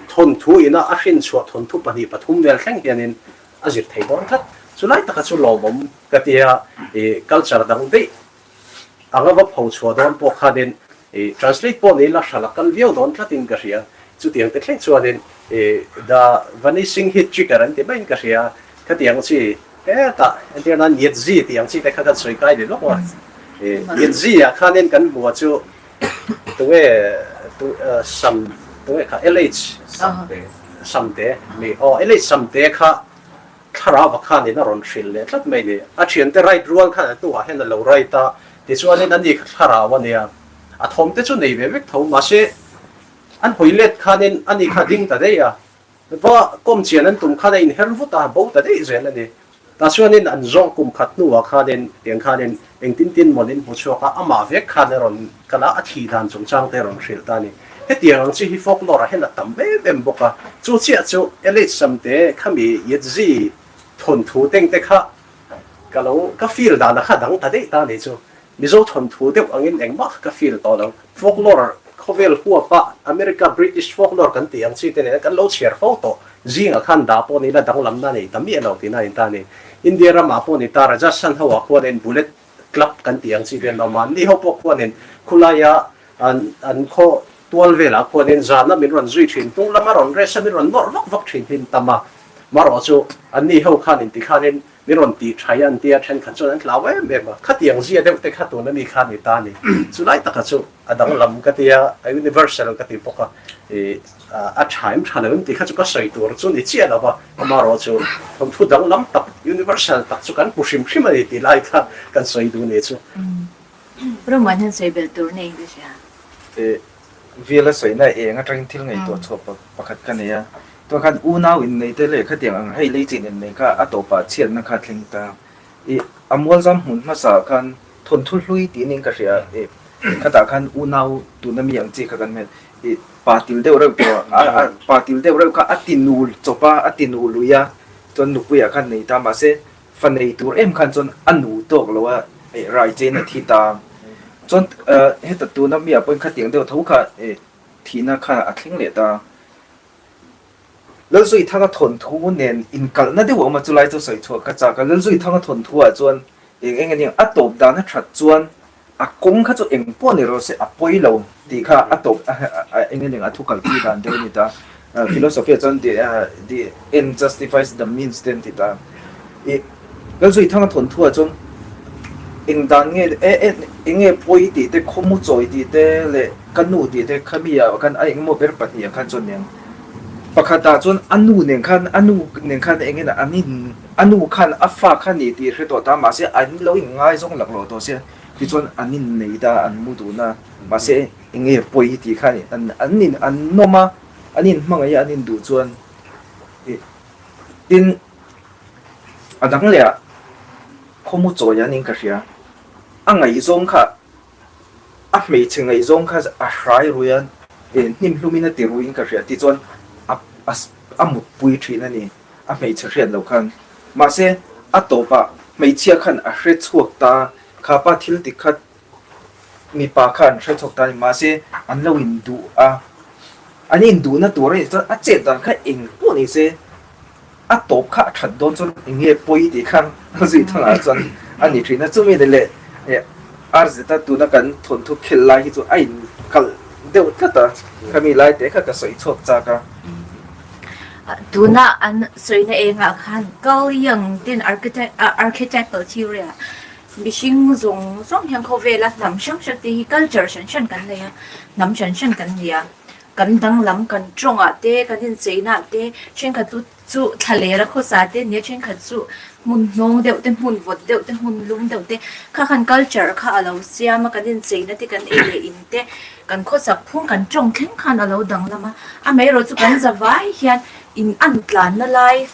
thawnthu ina a hrinchhuah thawnthu pahnih pathum vel thleng hianin a zir thei dawn tlat. Chulai taka chu lawmawm ka tia i culture dang daih anga va pho chhuah dawn pawh khanin i translate pawh ni ila hral a kal viau dawn tlatin ka hria. Chutiang te thleng chuanin i The Vanishing Heat Trigger an ti maiin ka hria. Khatiang chi Hetah entir nan Yetzi tih ang chi te kha kan sawi kai leh lawk a. Yetzi ah khanin kan hmu a chu tunge sam tunge kha LH Samte ni aw LH Samte kha thlarau ah khanin a rawn hrilh leh tlat mai ni. A thiante right rual khan a hnuah hian a lo right a, tichuanin ani kha thlarau a nia. A thawm te chu nei ve vek tho mahse an hawi let khanin ani kha ding ta daih a. Va kawm chian an tum khan a inher vut a, bo ta daih zel a ni. Tah chuanin an zawng kum khat hnuah khanin tiang khanin engtin tin mawlh in hmu chhuak a, amah vek khan a rawn kal a, a thi dan chungchang te a rawn hrilh ta a ni. Hetiang ang chi hi folklore ah hian a tam em em bawk a, chu chiah chu LH Samte khami Yetzi thawnthu teng te kha ka lo ka feel dan a kha dang ta daih ta a ni chu. Mizo thawnthu deuh angin engmah kha ka feel tawh lo. Folklore khawvel huapa America British folklore kan tih ang chi te nena kan lo chhiar fo tawh zingah khan dah pawh ni ila danglamna nei ta miah lo tihna a ni ta a ni. India ramah pawh ni ta Rajasthan ho ah khuanin Bullet Club kan tih ang chi te an awm a, anni ho pawh khuanin khulaia an an khaw tual velah khuanin zana min rawn zui thin, hnung lama rawn rest a min rawn nawrh vak vak thin hi an tam a. Marawh chu anni ho khan intikhanin Min rawn tih tha i an tia thenkhat chuan an hlau em em a, khatiang zia deuh te kha tuna mi kha a ni ta a ni. Chulai taka chu a danglam ka tia, a universal ka ti bawk a, ih a tha em tha lo em tih kha chu ka sawi tur chu ni chiah lo va, amaherawh chu thawnthu danglam tak universal tak chu kan hmu hrim hrim a ni tih lai kha kan sawi duh ni chu. Roman hian sawi belh tur nei ka hria. Ih, Viala sawina eng atangin thil ngaihtuah chhuah pakhat ka nei a. Tunah khan unau innei te leh khatiang ang hei lei chin innei kha a tawpah chhiatna kha thleng ta. Ih a mualzam hmun hmasa ah khan thawnthu hlui tiin in ka hria ih khatah khan unau tuna mi ang chi kha kan hmel ih pa til deuh reuh tawh a a pa til deuh reuh kha a ti nul chawp a a ti nu lui a chuan nupui ah khan nei ta mahse fa nei tur em khan chuan a nu tawk lo a ih rai chein a thi ta chuan heta tuna mi ah pawhin khatiang deuh tho kha ih thihna kha a thleng leh ta. Lalzuithanga thawnthu nen inkalhna deuh a awm a, chulai chu sawi chhuah ka chak a. Lalzuithanga thawnthu ah chuan eng eng ania, a tawp dan a that chuan a kawng kha chu eng pawh ni rawh se a pawi lo tih kha a tawp eng eng a thu kalpui dan deuh a ni ta. Philosophy ah chuan the end justifies the means te an ti ta. Ih Lalzuithanga thawnthu ah chuan eng dan nge eng nge pawi tih te khawmu chawi tih te leh ka nu tih te khami ah khan a engemaw ber pahnih ah khan chuan eng pakhat ah chuan a nu nen khan a nu nen khan eng in an in a nu khan a fa kha ni tih hre tawh ta mahse an lo in ngaizawng laklawh tawh sia tichuan an in nei ta an mu dun a mahse eng nge pawi tih khan an in an nawm a an in hmangaih a an in duh chuan ih tin. A dang leh ah khawmu chawi an in ka hria. A ngaihzawng kha a hmeichhe ngaihzawng kha a hrai rui a, hnim hlum in a ti rui in ka hria tichuan a a mutpui thin a ni a hmeichhe hriat loh khan. Mahse a tawp ah hmeichhia khan a hre chhuak ta kha pa thil ti kha mipa kha an hre chhuak ta a ni mahse an lo in duh a, an in duhna tur a nih chuan a chet dan kha eng pawh ni se A tawp kha a that dawn chuan eng nge pawi tih khan a zui thangah chuan a ni thin a. Chumi ni leh RZ a tuna kan thawnthu khelh lai hi chu a inkalh deuh tlat a, khami lai te kha ka sawi chhuak chak a. Tuna an sawina engah khan Carl Jung ten archetypal theory ah mihring zawng zawng hian khawvela hnam hrang hrang te hi culture hran hran kan nei a, hnam hran hran kan ni a. Kan danglam kan tawngah te, kan incheinaah te, thenkhat chu chu thlaler a khawsa te nia, thenkhat chu hmun hnawng deuh te, hmun vawt deuh te, hmun lum deuh te, kha khan culture kha a lo siam a, kan incheina te, kan ei leh in te, kan khawsak phung, kan tawng thleng khan a lo danglam a. Amaherawhchu chu kan zavai hian in an tlanna lai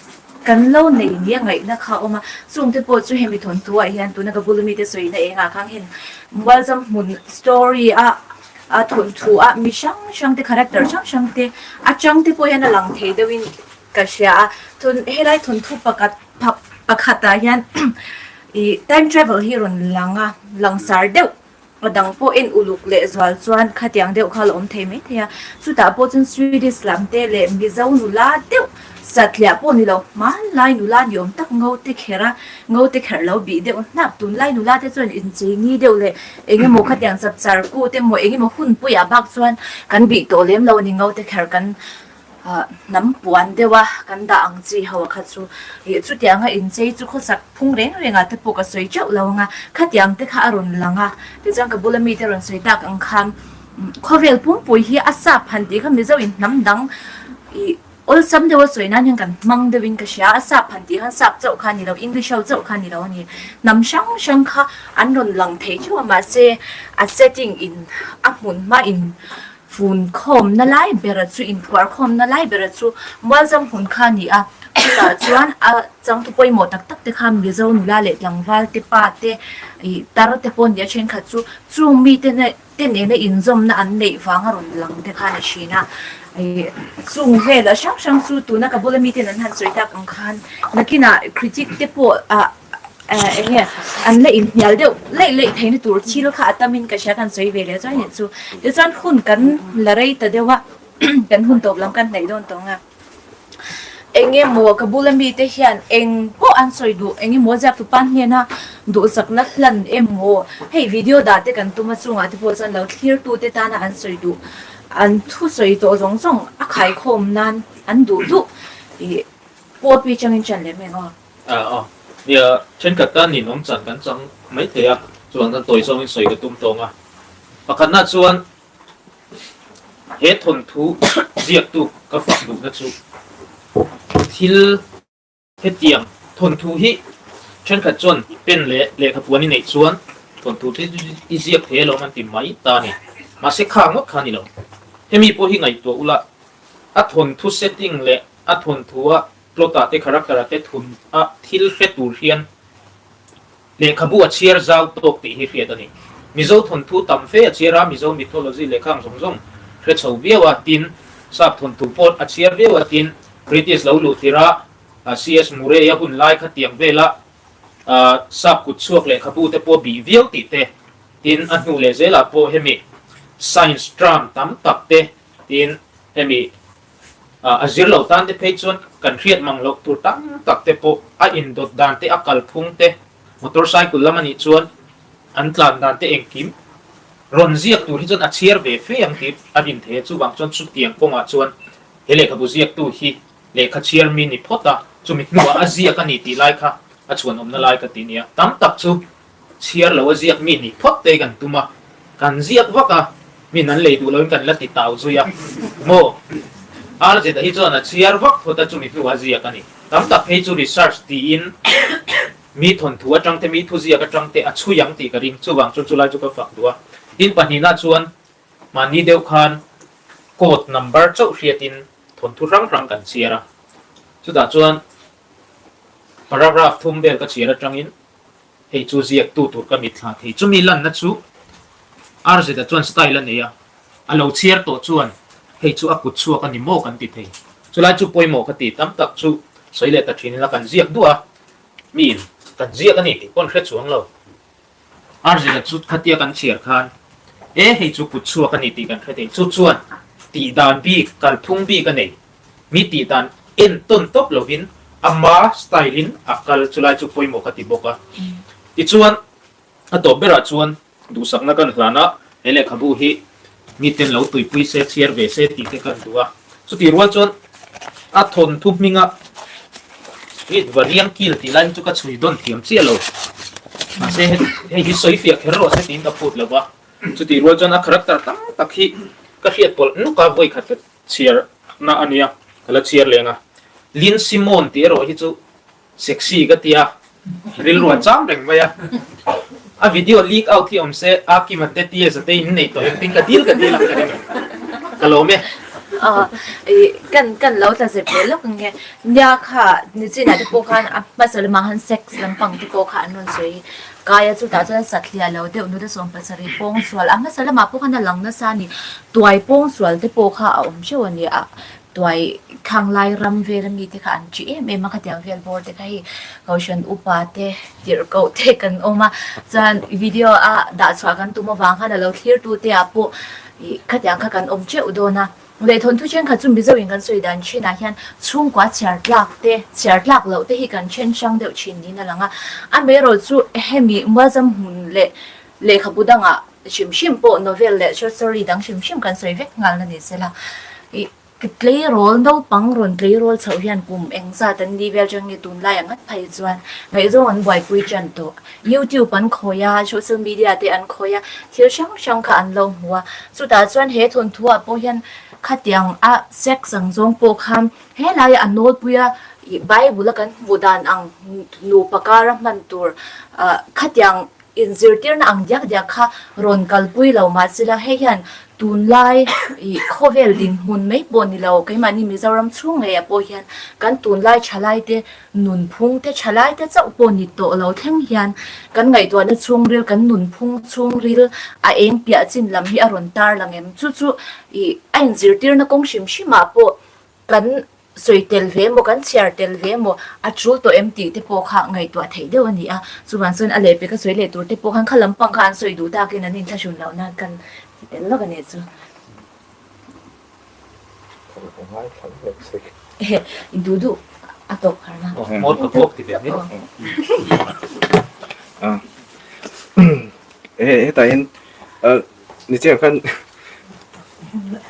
kan lo nei nia ngaihna kha a awm a, chungte pawh chu hemi thawnthuah hian tuna ka bula mite sawina engah khan hen Mualzam hmun story a A thawnthu a mi hrang hrang te character hrang hrang te atang te pawh hian a lang thei deuhin ka hria a thun helai thawnthu pakhat pakhat ah hian ih time travel hi rawn lang a langsar deuh a dang pawh en uluk leh zual chuan khatiang deuh kha a la awm thei maithei a chutah pawh chuan Swedish lam te leh Mizo nula deuh Satliah pawh ni lo, hmanlai nula ni awm tak ngo te kher a, ngo te kher lo bih deuh hnap. Tunlai nula te chuan incheini deuh leh eng emaw khatiang chapchar kut emaw eng emaw hun puiah bak chuan kan bih tawh lem lo a ni. Ngo te kher kan hnam puan deuh a, kan dah ang chi ho a kha chu. Ih chutianga inchei chu khawsak phung reng rengah te pawh ka sawi teuh lo ang a, khatiang te kha a rawn lang a. Tichuan ka bula mite rawn sawi tak ang khan khawvel pumpui hi a sap han tih kha Mizo in hnam dang ih Awlsam deuha sawi nan hian kan hmang deuhin ka hria a, sap han tih khan sap chauh kha a ni lo, English ho chauh kha a ni lo a ni. Hnam hrang hrang kha an rawn lang thei theuh a, mahse a setting in a hmun hma in fun khawmna lai bera chu inphuar khawmna lai bera chu Mualzam hmun kha a ni a, chutah chuan a changtu pawimawh tak tak te kha Mizo nula leh tlangval te pa te ih tar te pawh a ni a, thenkhat chu chung mite te nena inzawmna an neih vanga rawn lang te khan a hrin a, chung vela hrang hrang chu tuna ka bula miten an han sawi tak ang khan nakinah critic te pawh ah eng nge an la inhnial deuh laih laih theihna tur thil kha a tamin ka hria kan sawi ve leh chuan nih chu tichuan hun kan la rei ta deuh a kan hun tawp lam kan hnaih dawn tawh ang a. Eng emaw ka bula mite hian eng pawh an sawi duh, eng emaw ziaktu pa hnena duhsakna hlan emaw, hei video dah te kan tum a chungah te pawh chuan lo thlirtute tana an sawi duh, an thusawi tawh zawng zawng a khaikhawm nan an duh duh ih pawh pi changin ṭan lem eng aw. Aw, nia, thenkhat tan ninawm chan kan chang maithei a, chuan kan tawi zawngin sawi ka tum tawng a, pakhatna chuan He thawnthu ziaktu ka fak duhna chu thil hetiang thawnthu hi thenkhat chuan pen leh lehkha puan i neih chuan thawnthu te i ziak thei alawm an ti mai ta a ni. Mahse kha ngawt kha a ni lo. Hemi pawh hi ngaihtuah ula a thawnthu setting leh. A thawnthu a plot ah te character ah te thun a thil hre tur hian lehkhabu a chhiar zau tawk tih hi hriat a ni. Mizo thawnthu tam fe a chhiar a, Mizo mythology lehkha ang zawng zawng hre chho viau a, tin sap thawnthu pawh a chhiar viau a, tin British lo luh tirh a CS Murray a hun lai kha tiang vela sap kut chhuak lehkhabu te pawh bih viau tih te, tin a hnu leh zelah pawh hemi science term tam tak te tin hemi A zir lo tan te phei chuan kan hriat mang loh tur tam tak te pawh a indawt dan te, a kalphung te, motor cycle lam a nih chuan an tlan dan te engkim rawn ziak tur hi chuan a chhiar ve fe ang tih a rin thei a. Chuvang chuan chutiang kawngah chuan he lehkhabu ziaktu hi lehkha chhiar mi ni phawt a, chumi hnuah a ziak a ni tih lai kha a chhuanawmna lai ka ti nia. Tam tak chu Chhiar lo a ziak mi nih phawt te kan tum a, kan ziak vak a, min an lei duh loin kan la ti tau zui a, maw? RZ-a hi chuan a chhiar vak phawt a, chumi hnuah a ziak a ni. Tam tak phei chu research tiin mi thawnthu atang te, mi thuziak atang te a chhui ang tih ka ring, chuvang chuan chulai chu ka fak duh a. Tin pahnihna chuan mahni deuh khan code number chauh hriatin thawnthu hrang hrang kan chhiar a, chutah chuan paragraph thum vel ka chhiar atangin Hei chu ziaktu tur ka mitthla thei. Chumi lanna chu RZ-a chuan style a nei a, a lo chhiar tawh chuan hei chu a kut chhuak a ni maw kan ti thei. Chulai chu pawimawh ka ti tam tak chu sawi leh ta thin ila kan ziak duh a, miin kan ziak a ni tih pawh an hre chuang lo. RZ-a chu khatia kan chhiar khan e hei chu kut chhuak a ni tih kan hre thei. Chu chuan tih dan bik, kalphung bik a nei. Mi tih dan en tawn tawp lovin ama style in a kal chulai chu pawimawh ka ti bawk a. Tichuan a tawp berah chuan duhsakna kan hlan a, he lehkhabu hi miten lo tuipui se, chhiar ve se tih te kan duh a. Chutih rual chuan a thawnthu hminga Mit va riang kil tih lai hi chu ka chhui dawn thiam chiah lo. Mahse hei hi sawi fiah kher rawh se tiin ka phut lo va. Chutih rual chuan a character tam tak hi ka hriat pawlh nuk a, vawikhat ka Chhiar na a nia, ka la chhiar leng a. Lin Simon tih erawh hi chu sexy ka tia, rilru a cham reng mai a. A video leak out hi awm se, a Kim a te tia zate in nei tawh engtin ka dil ka dil ang ka ring. Ka lawm e. Kan kan lo tla zep leh lawk ang e. Nia kha nichinah te pawh khan a hmasa lamah khan sex lampang te pawh kha an rawn sawi kai a, chutah chuan satliah lo deuh nula 17 pawng sual a hmasa lamah pawh khan a lang nasa a ni. Tuai pawng sual te pawh kha a awm theuh a ni a, tuai khang lai ram vel ami te kha an ṭi em em a, khatiang vel bawr te kha hei Kohhran upa te tirhkoh te kan awm a, chuan video a dah chhuah kan tum avang khan a lo thlir tu te ah pawh ih khatiang kha kan awm teuh dawn a. Leh thawnthu thenkhat chu Mizo in kan sawi dan thin ah hian chhungkua chhiar tlak te, chhiar tlak loh te hi kan then hrang deuh thin niin a lang a, amaherawh chu hemi Mualzam hmun leh Lehkhabu dangah hrim hrim pawh novel leh short story dang hrim hrim kan sawi vek nghal na ni sela. Ih tleirawl naupang rawn tleirawl chhoh hian kum engzat an ni vel chang nge tunlai ang ngat phei chuan ngaihzawng an buaipui tan tawh. YouTube an khawi a, social media te an khawi a, thil hrang hrang kha an lo hmu a. Chutah chuan he thawnthu ah pawh hian khatiang a sex ang zawng pawh khan helai a nawlpui a ih bible a kan hmuh dan ang nupa kara hman tur ah khatiang Inzirtirna ang diak diak kha rawn kalpui lo mahsela hei hian tunlai ih khawvel dinhmun mai pawh ni lo, keimahni Mizoram chhung ngeiah pawh hian kan tunlai thalaite nunphung te thalaite chauh pawh ni tawh lo thleng hian kan ngaihtuahna chhungril, kan nunphung chhungril a eng piah chin lam hi a rawn tarlang em? Chu chu ih a inzirtirna kawng hrim hrimah pawh kan Sawi tel ve emaw, kan chhiar tel ve emaw, a tul tawh em tih te pawh kha ngaihtuah theih deuh a ni a. Chuvang chuan a lehpek a sawi leh tur te pawh khan kha lampang kha an sawi duh takin an inthlahrun loh nan kan ti tel lawk a ni chu. Duh duh a tawp har na. Hmawr ka bawk ti ve mai. Hetah hian nichiah khan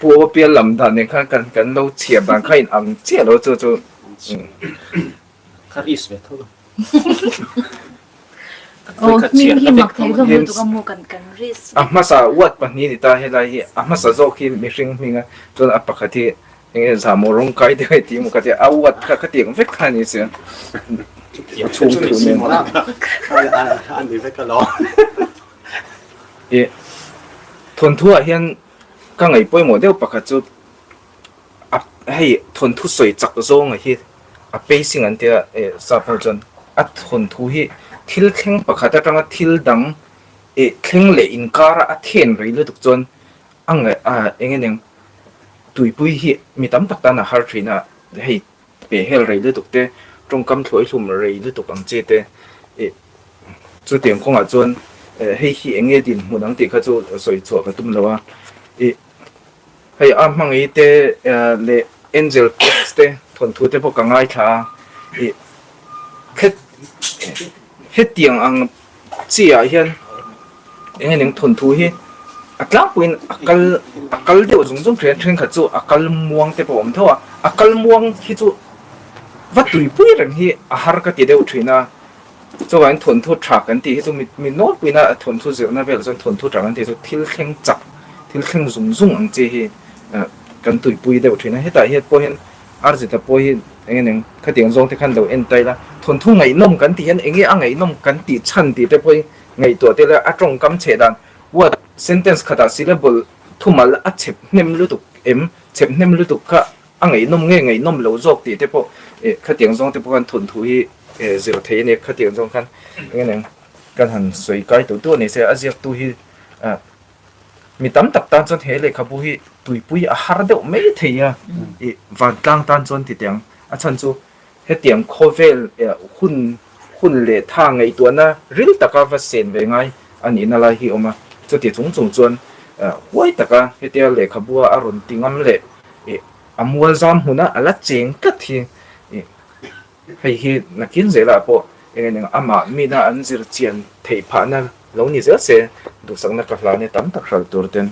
Pu Aw pial lam dan nen khan kan kan lo chhiar dan kha in ang chiah lo chu chu. Ka risk ve tho lo. Aw hming hi mak thei hlawm lutuk a maw kan kan risk. A hmasa word pahnih ni ta helai hi a hmasa zawk hi mihring hming a chuan a pakhat hi enge zahmawh rawng kai deuh hei tih maw ka tia a word kha ka tih ang vek kha a ni sia. A chhung thu nen. A ni vek alawm. Ih thawnthuah hian ka ngaih pawimawh deuh pakhat chu a. hei thawnthu sawi chak zawnga hi a pacing an tia eh sap ho chuan a thawnthu hi thil thleng pakhat atanga thil dang eh thleng leh inkara a then rei lutuk chuan a ngaih a eng eng tuipui hi mi tam tak tan a har thin a hei peh hel rei lutuk te tawngkam thluai hlum rei lutuk ang chi te eh chutiang kawngah chuan eh hei hi eng nge dinhmun ang tih kha chu sawi chhuah ka tum lo a ih hei a hmangaih te leh Angel Pops te thawnthu te pawh ka ngaithla a ih het hetiang ang chi ah hian eng eng thawnthu hi a tlangpuiin a kal a kal deuh zung zung thin a thenkhat chu a kal muang te pawh a awm tho a a kal muang hi chu va tuipui reng hi a har ka ti deuh thin a chuvangin thawnthu tha kan tih hi chu mi mi nawlpuiin a thawnthu zirna velah chuan thawnthu tha kan tih chu thil thleng chak thil thleng zung zung ang chi hi kan tuipui deuh thin a hetah hian pawh hian Arzita pawh hi eng eng khatiang zawng te khan lo en ta ila thawnthu ngaihnawm kan tih hian eng nge a ngaihnawm kan tih chhan tih te pawh hi Ngaihtuah te la a tawngkam chheh dan word sentence khatah syllable thumal a chhep hnem lutuk em chhep hnem lutuk kha a ngaihnawm nge ngaihnawm lo zawk tih te pawh eh khatiang zawng te pawh khan thawnthu hi eh zir thei a nia khatiang zawng khan eng eng kan han sawi kai tawh tawh a ni se a ziaktu hi ah mi tam tak tan chuan he lehkhabu hi tuipui a har deuh mai thei a ih vantlang tan chuan ti teh ang a chhan chu Hetiang khawvel hun hun leh tha ngaihtuahna ril taka va sen ve ngai a nihna lai hi awm a, chuti chung chung chuan huai taka hetia lehkhabua a rawn ti ngam leh a mual zam hmuna a la cheng tlat hi hei hi nakin zelah pawh eng eng amah mina an zir chian theih phahna lo ni zel se duhsakna ka hlan e tam tak hral tur ten.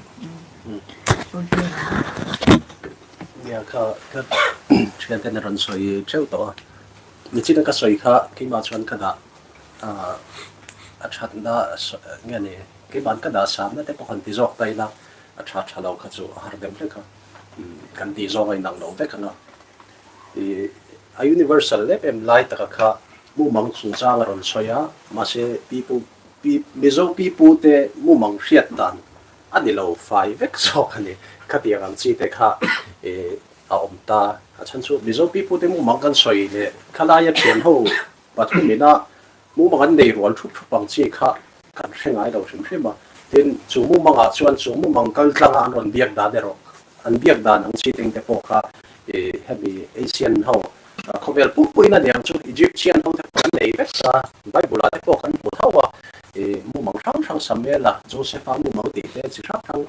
Nia kha ka thian ten a rawn sawi theuh tawh a, nichina ka sawi kha keimah chuan ka dah a thatna nge ni keimahn ka dah sanna te pawh han ti zawk ta ila a tha tha lo kha chu a har deuh hlek a, kan tih zawng a inang lo vek ang a, ih a universal em em lai taka kha mumang chungchang a rawn sawi a, mahse pipu pi Mizo pipu te mumang hriat dan A ni lo fai vek zawk a ni. Khatiang ang chi te kha a awm ta. A chhan chu Mizo pipute mumang kan sawi leh khalaia thian ho pathum ina mumang an nei rual thup thup ang chi kha kan hre ngai lo hrim hrim a. Tin, chu mumangah chuan chu mumang kal tlanga an rawn biak dan erawh an biak dan ang chi teng te pawh kha hemi Asian ho Khawvel pumpuiin a niang chu Egyptian ho te pawh an nei vek a, Bible ah te pawh kan hmu tho a, ih mumang hrang hrang Samuel a, Joseph a mumang tih te chi hrang hrang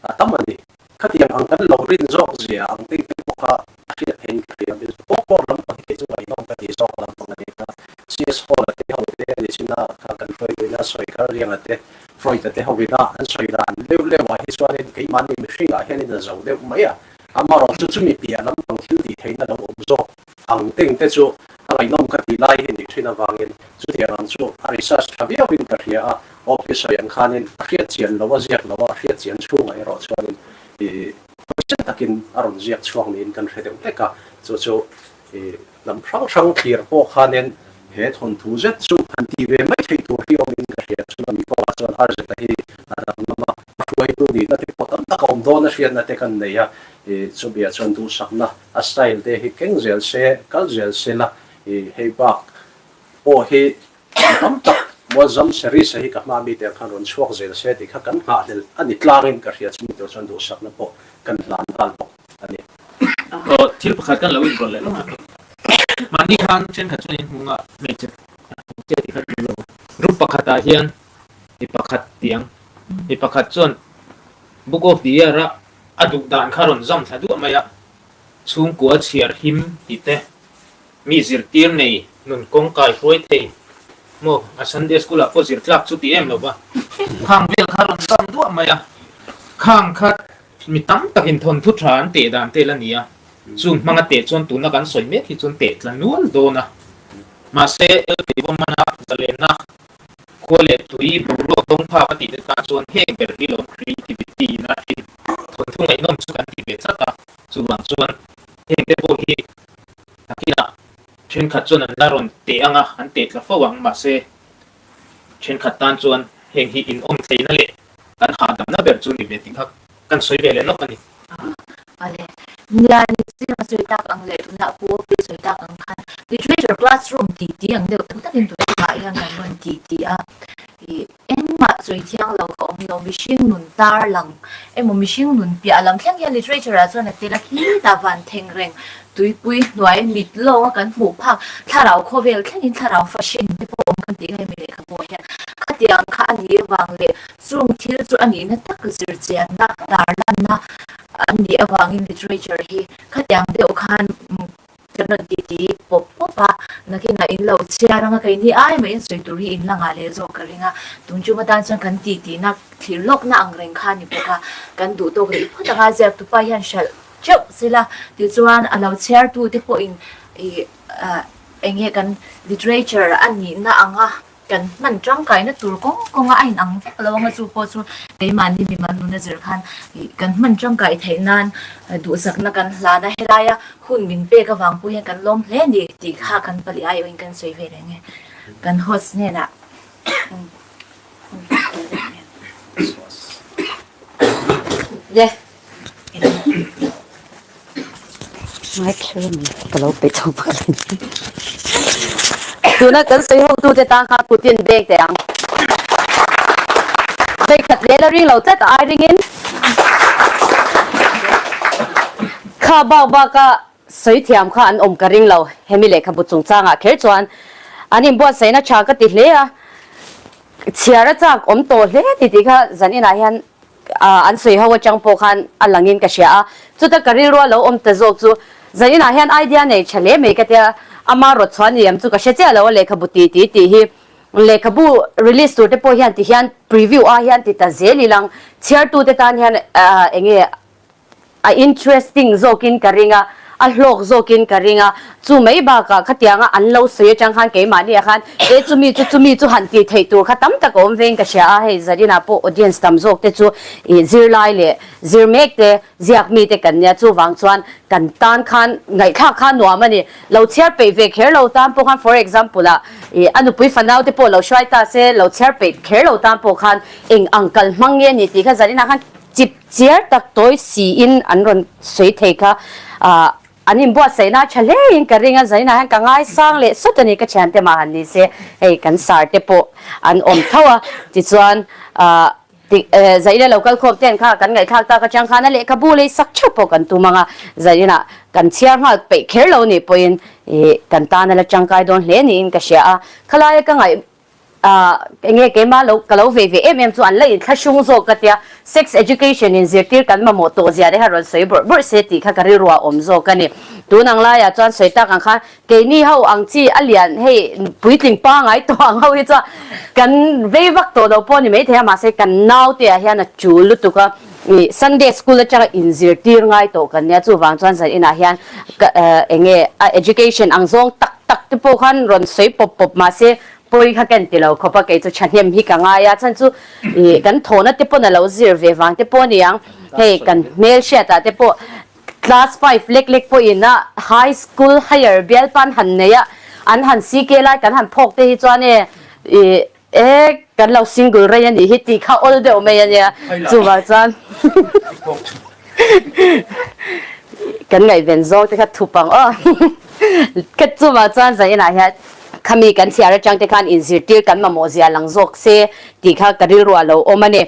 a tam a ni. Khatiang ang kan lo rin zawk zia ang teng te pawh kha a hriat theiin ka hria. Folklore lam pang hi kei chu ngaihnawm ka tih zawk lam pang a ni kha. CS Hall a te ho te a ni chin a, kha kan hruaituina sawi kha Rianga te, Freud a te ho ina an sawi dan leuh leuh ah hi chuanin keimahni mihringah hianin a zo deuh mai a. Amaherawh chu chumi piah lampang thil tih theihna lo awm zawk ang teng te chu a ngaihnawm ka tih lai hi nih thin avangin chutiang ang chu a research tha viauin ka hria a, Awpi sawi ang khanin a hriat chian lo a ziak lo a, a hriat chian chhungah erawh chuanin ih huaisen takin a rawn ziak chhuak niin kan hre deuh hlek a, chu chu ih lam hrang hrang thlir pawh khanin he thawnthu zet chu han ti ve mai theih tur hi awmin ka hria, chumi kawngah chuan Arzeta hi a danglam a. A hruaitu nihna te pawh tam tak a awm dawn a hriatna te kan nei a, ih chubia chuan duhsakna a style te hi keng zel se, kal zel se la, ih hei bak pawh hi tam tak Mualzam series a hi ka hma mite ang khan rawn chhuak zel se tih kha kan nghahhlelh a ni tlangin ka hria chumi tur chuan duhsakna pawh kan hlan nghal bawk a ni. Aw thil pakhat kan lo inrawlh leh lawk a, mahni khan thenkhat chuan in hmu nga hmeichhe hmeichhe tih kha tul lo a, group pakhatah hian mi pakhat tiang Mi pakhat chuan Book of the Year a a duh dan kha rawn zam thla duah mai a, chhungkua chhiar him tih te, mi zirtir nei nun kawng kai hruai thei maw a Sunday School ah pawh zir tlak chu ti em lo va, khang vel kha rawn zam duah mai a, khang kha mi tam takin thawnthu tha an teh dan tel a ni a, chung hmanga teh chuan tuna kan sawi mek hi chuan teh tla nual dawn a, mahse Lkeivawmana zalenna Khua leh tui boruak dawng phak a tih te tan chuan heng ber hi lo creativity in a hrin thawnthu ngaihnawm chu kan ti ve tlat a, chuvang chuan heng te pawh hi nakinah thenkhat chuan an la rawn teh ang a, an teh tla fo ang, mahse thenkhat tan chuan heng hi inawm theihna leh kan hahdamna ber chu ni ve tih kha kan sawi ve leh lawk a ni. Awle, nia ni chiang. sawi tak ang leh tuna Pu Opi sawi tak ang khan Literature classroom ti ti ang deuh tak takin tunah hian kan rawn ti ti a. Ih engmah sawi thiang lo ka awm lo, mihring nun tar lang emaw mihring nun piah lam thleng hian literature ah chuan a tel a khitah van theng reng tuipui hnuai mit lawnga kan hmuh phak thlarau khawvel thlengin thlarau fahrin te pawh awm kan tih kha hemi lehkhabu ah hian khatiang kha a nih avang leh chung thil chu a nihna tak zirchianna tarlanna a nih avangin literature hi khatiang deuh khan Kan rawn ti ti pawp pawp a, nakinah in lo chhiar anga keini ai mah in sawi tur hi in la ngah leh zawk ka ring a, tun chum atan chuan kan ti tihna thlir lawkna ang reng kha a ni bawk a, kan duh tawk rih phawt anga ziaktupa hian hralh teuh sela tichuan a lo chhiartu te pawhin ih eng nge kan literature a nihna anga Kan hman tangkaina tur kawng kawnga a inang vek lo anga chu pawh chu keimahni mimal nuna zir khan kan hman tangkai theih nan duhsakna kan hlan a, helaia hun min pek avang pawh hian kan lawm hle a ni tih kha kan pali aiawhin kan sawi ve reng e kan host hnenah. Ka lo peih chho bawk a ni. Tuna kan sawi hotute tan khan kut in beng teh ang. Hei khat leh la ring lo tlat a ai ringin kha bak baka sawi thiam kha an awm ka ring lo. Hemi lehkhabu chungchangah kher chuan an inbuatsaihna tha ka ti hle a, chhiar a chak awm tawh hle ti tih kha zan inah hian an sawi ho atang pawh khan a langin ka hria a, chuta ka rilru a lo awm ta zawk chu zaninah hian idea nei tha hle mai ka tia, ama rawt chhuah ni em chu ka hre chiah lo a lehkhabu ti ti tih hi lehkhabu release tur te pawh hian ti hian preview ah hian ti ta zel ilang chhiartu te tan hian enge A interesting zawkin ka ring a, a hlawk zawkin ka ring a, chu mai bakah khatianga an lo sawi atang khan keimahni ah khan e chumi chu chumi chu han tih theih tur kha tam tak a awm vein ka hria a, hei Zarina pawh audience tam zawk te chu ih zirlai leh zir mek te ziak mi te kan nia chuvang chuan kan tan khan ngaihthlak kha nuam a ni, lo chhiar peih ve kher lo tan pawh khan for example ah ih a nupui fanau te pawh lo hruai ta se lo chhiar peih kher lo tan pawh khan eng ang kal hmang nge ni tih kha Zarina khan Chip chiar tak tawi siin an rawn sawi thei kha an inbuatsaihna a tha hlein ka ring a, zaninah hian ka ngaisang leh sawt a ni, ka thiante mah han ni se hei kan sar te pawh an awm tho a, tichuan zaina lo kal khawm ten kha kan ngaihthlak tak atang khan a lehkhabu lei sak theuh pawh kan tum ang a, zaninah kan chhiar nghal peih kher lo nih pawhin kan tan a la tangkai dawn hle niin ka hria a, khalaia ka ngaih Ahh enge keimah lo ka lo vei ve em em chu an la inthlahrung zawk ka tia, sex education in zirtir kan mamawh tawh zia te kha rawn sawi bawrh bawrh se tih kha ka rilru ah awm zawk a ni. Tun ang laiah chuan sawi tak ang khan keini ho ang chi a lian hei puitling pangai tawh ang ho hi chuan kan vei vak tawh lo pawh a ni maithei a mahse kan naute ah hian a tul lutuk a, ih Sunday school atanga inzirtir ngai tawh kan nia chuvang chuan zan inah hian ka enge a education ang zawng tak tak te pawh khan rawn sawi pawp pawp mahse Pawi kha ken ti lo khawp a, kei chu thahnem hi ka ngai a, chhan chu ih kan thawhna te pawn a lo zir ve vang te pawh a ni ang, hei kan hmelhriatah te pawh class five lek lek pawhin a high school higher bialpa an han nei a, an han CK lai kan han phawk te hi chuan e ih e kan lo single rei a nih hi tih kha awl deuh mai a nia, chuvang chuan Kan ngaihven zawng te kha thup ang aw. Ka chuvah chuan zainah hian khami kan chhiar atang te khan inzirtir kan mamawh zia lang zawk se tih kha ka rilru a lo awm a ni.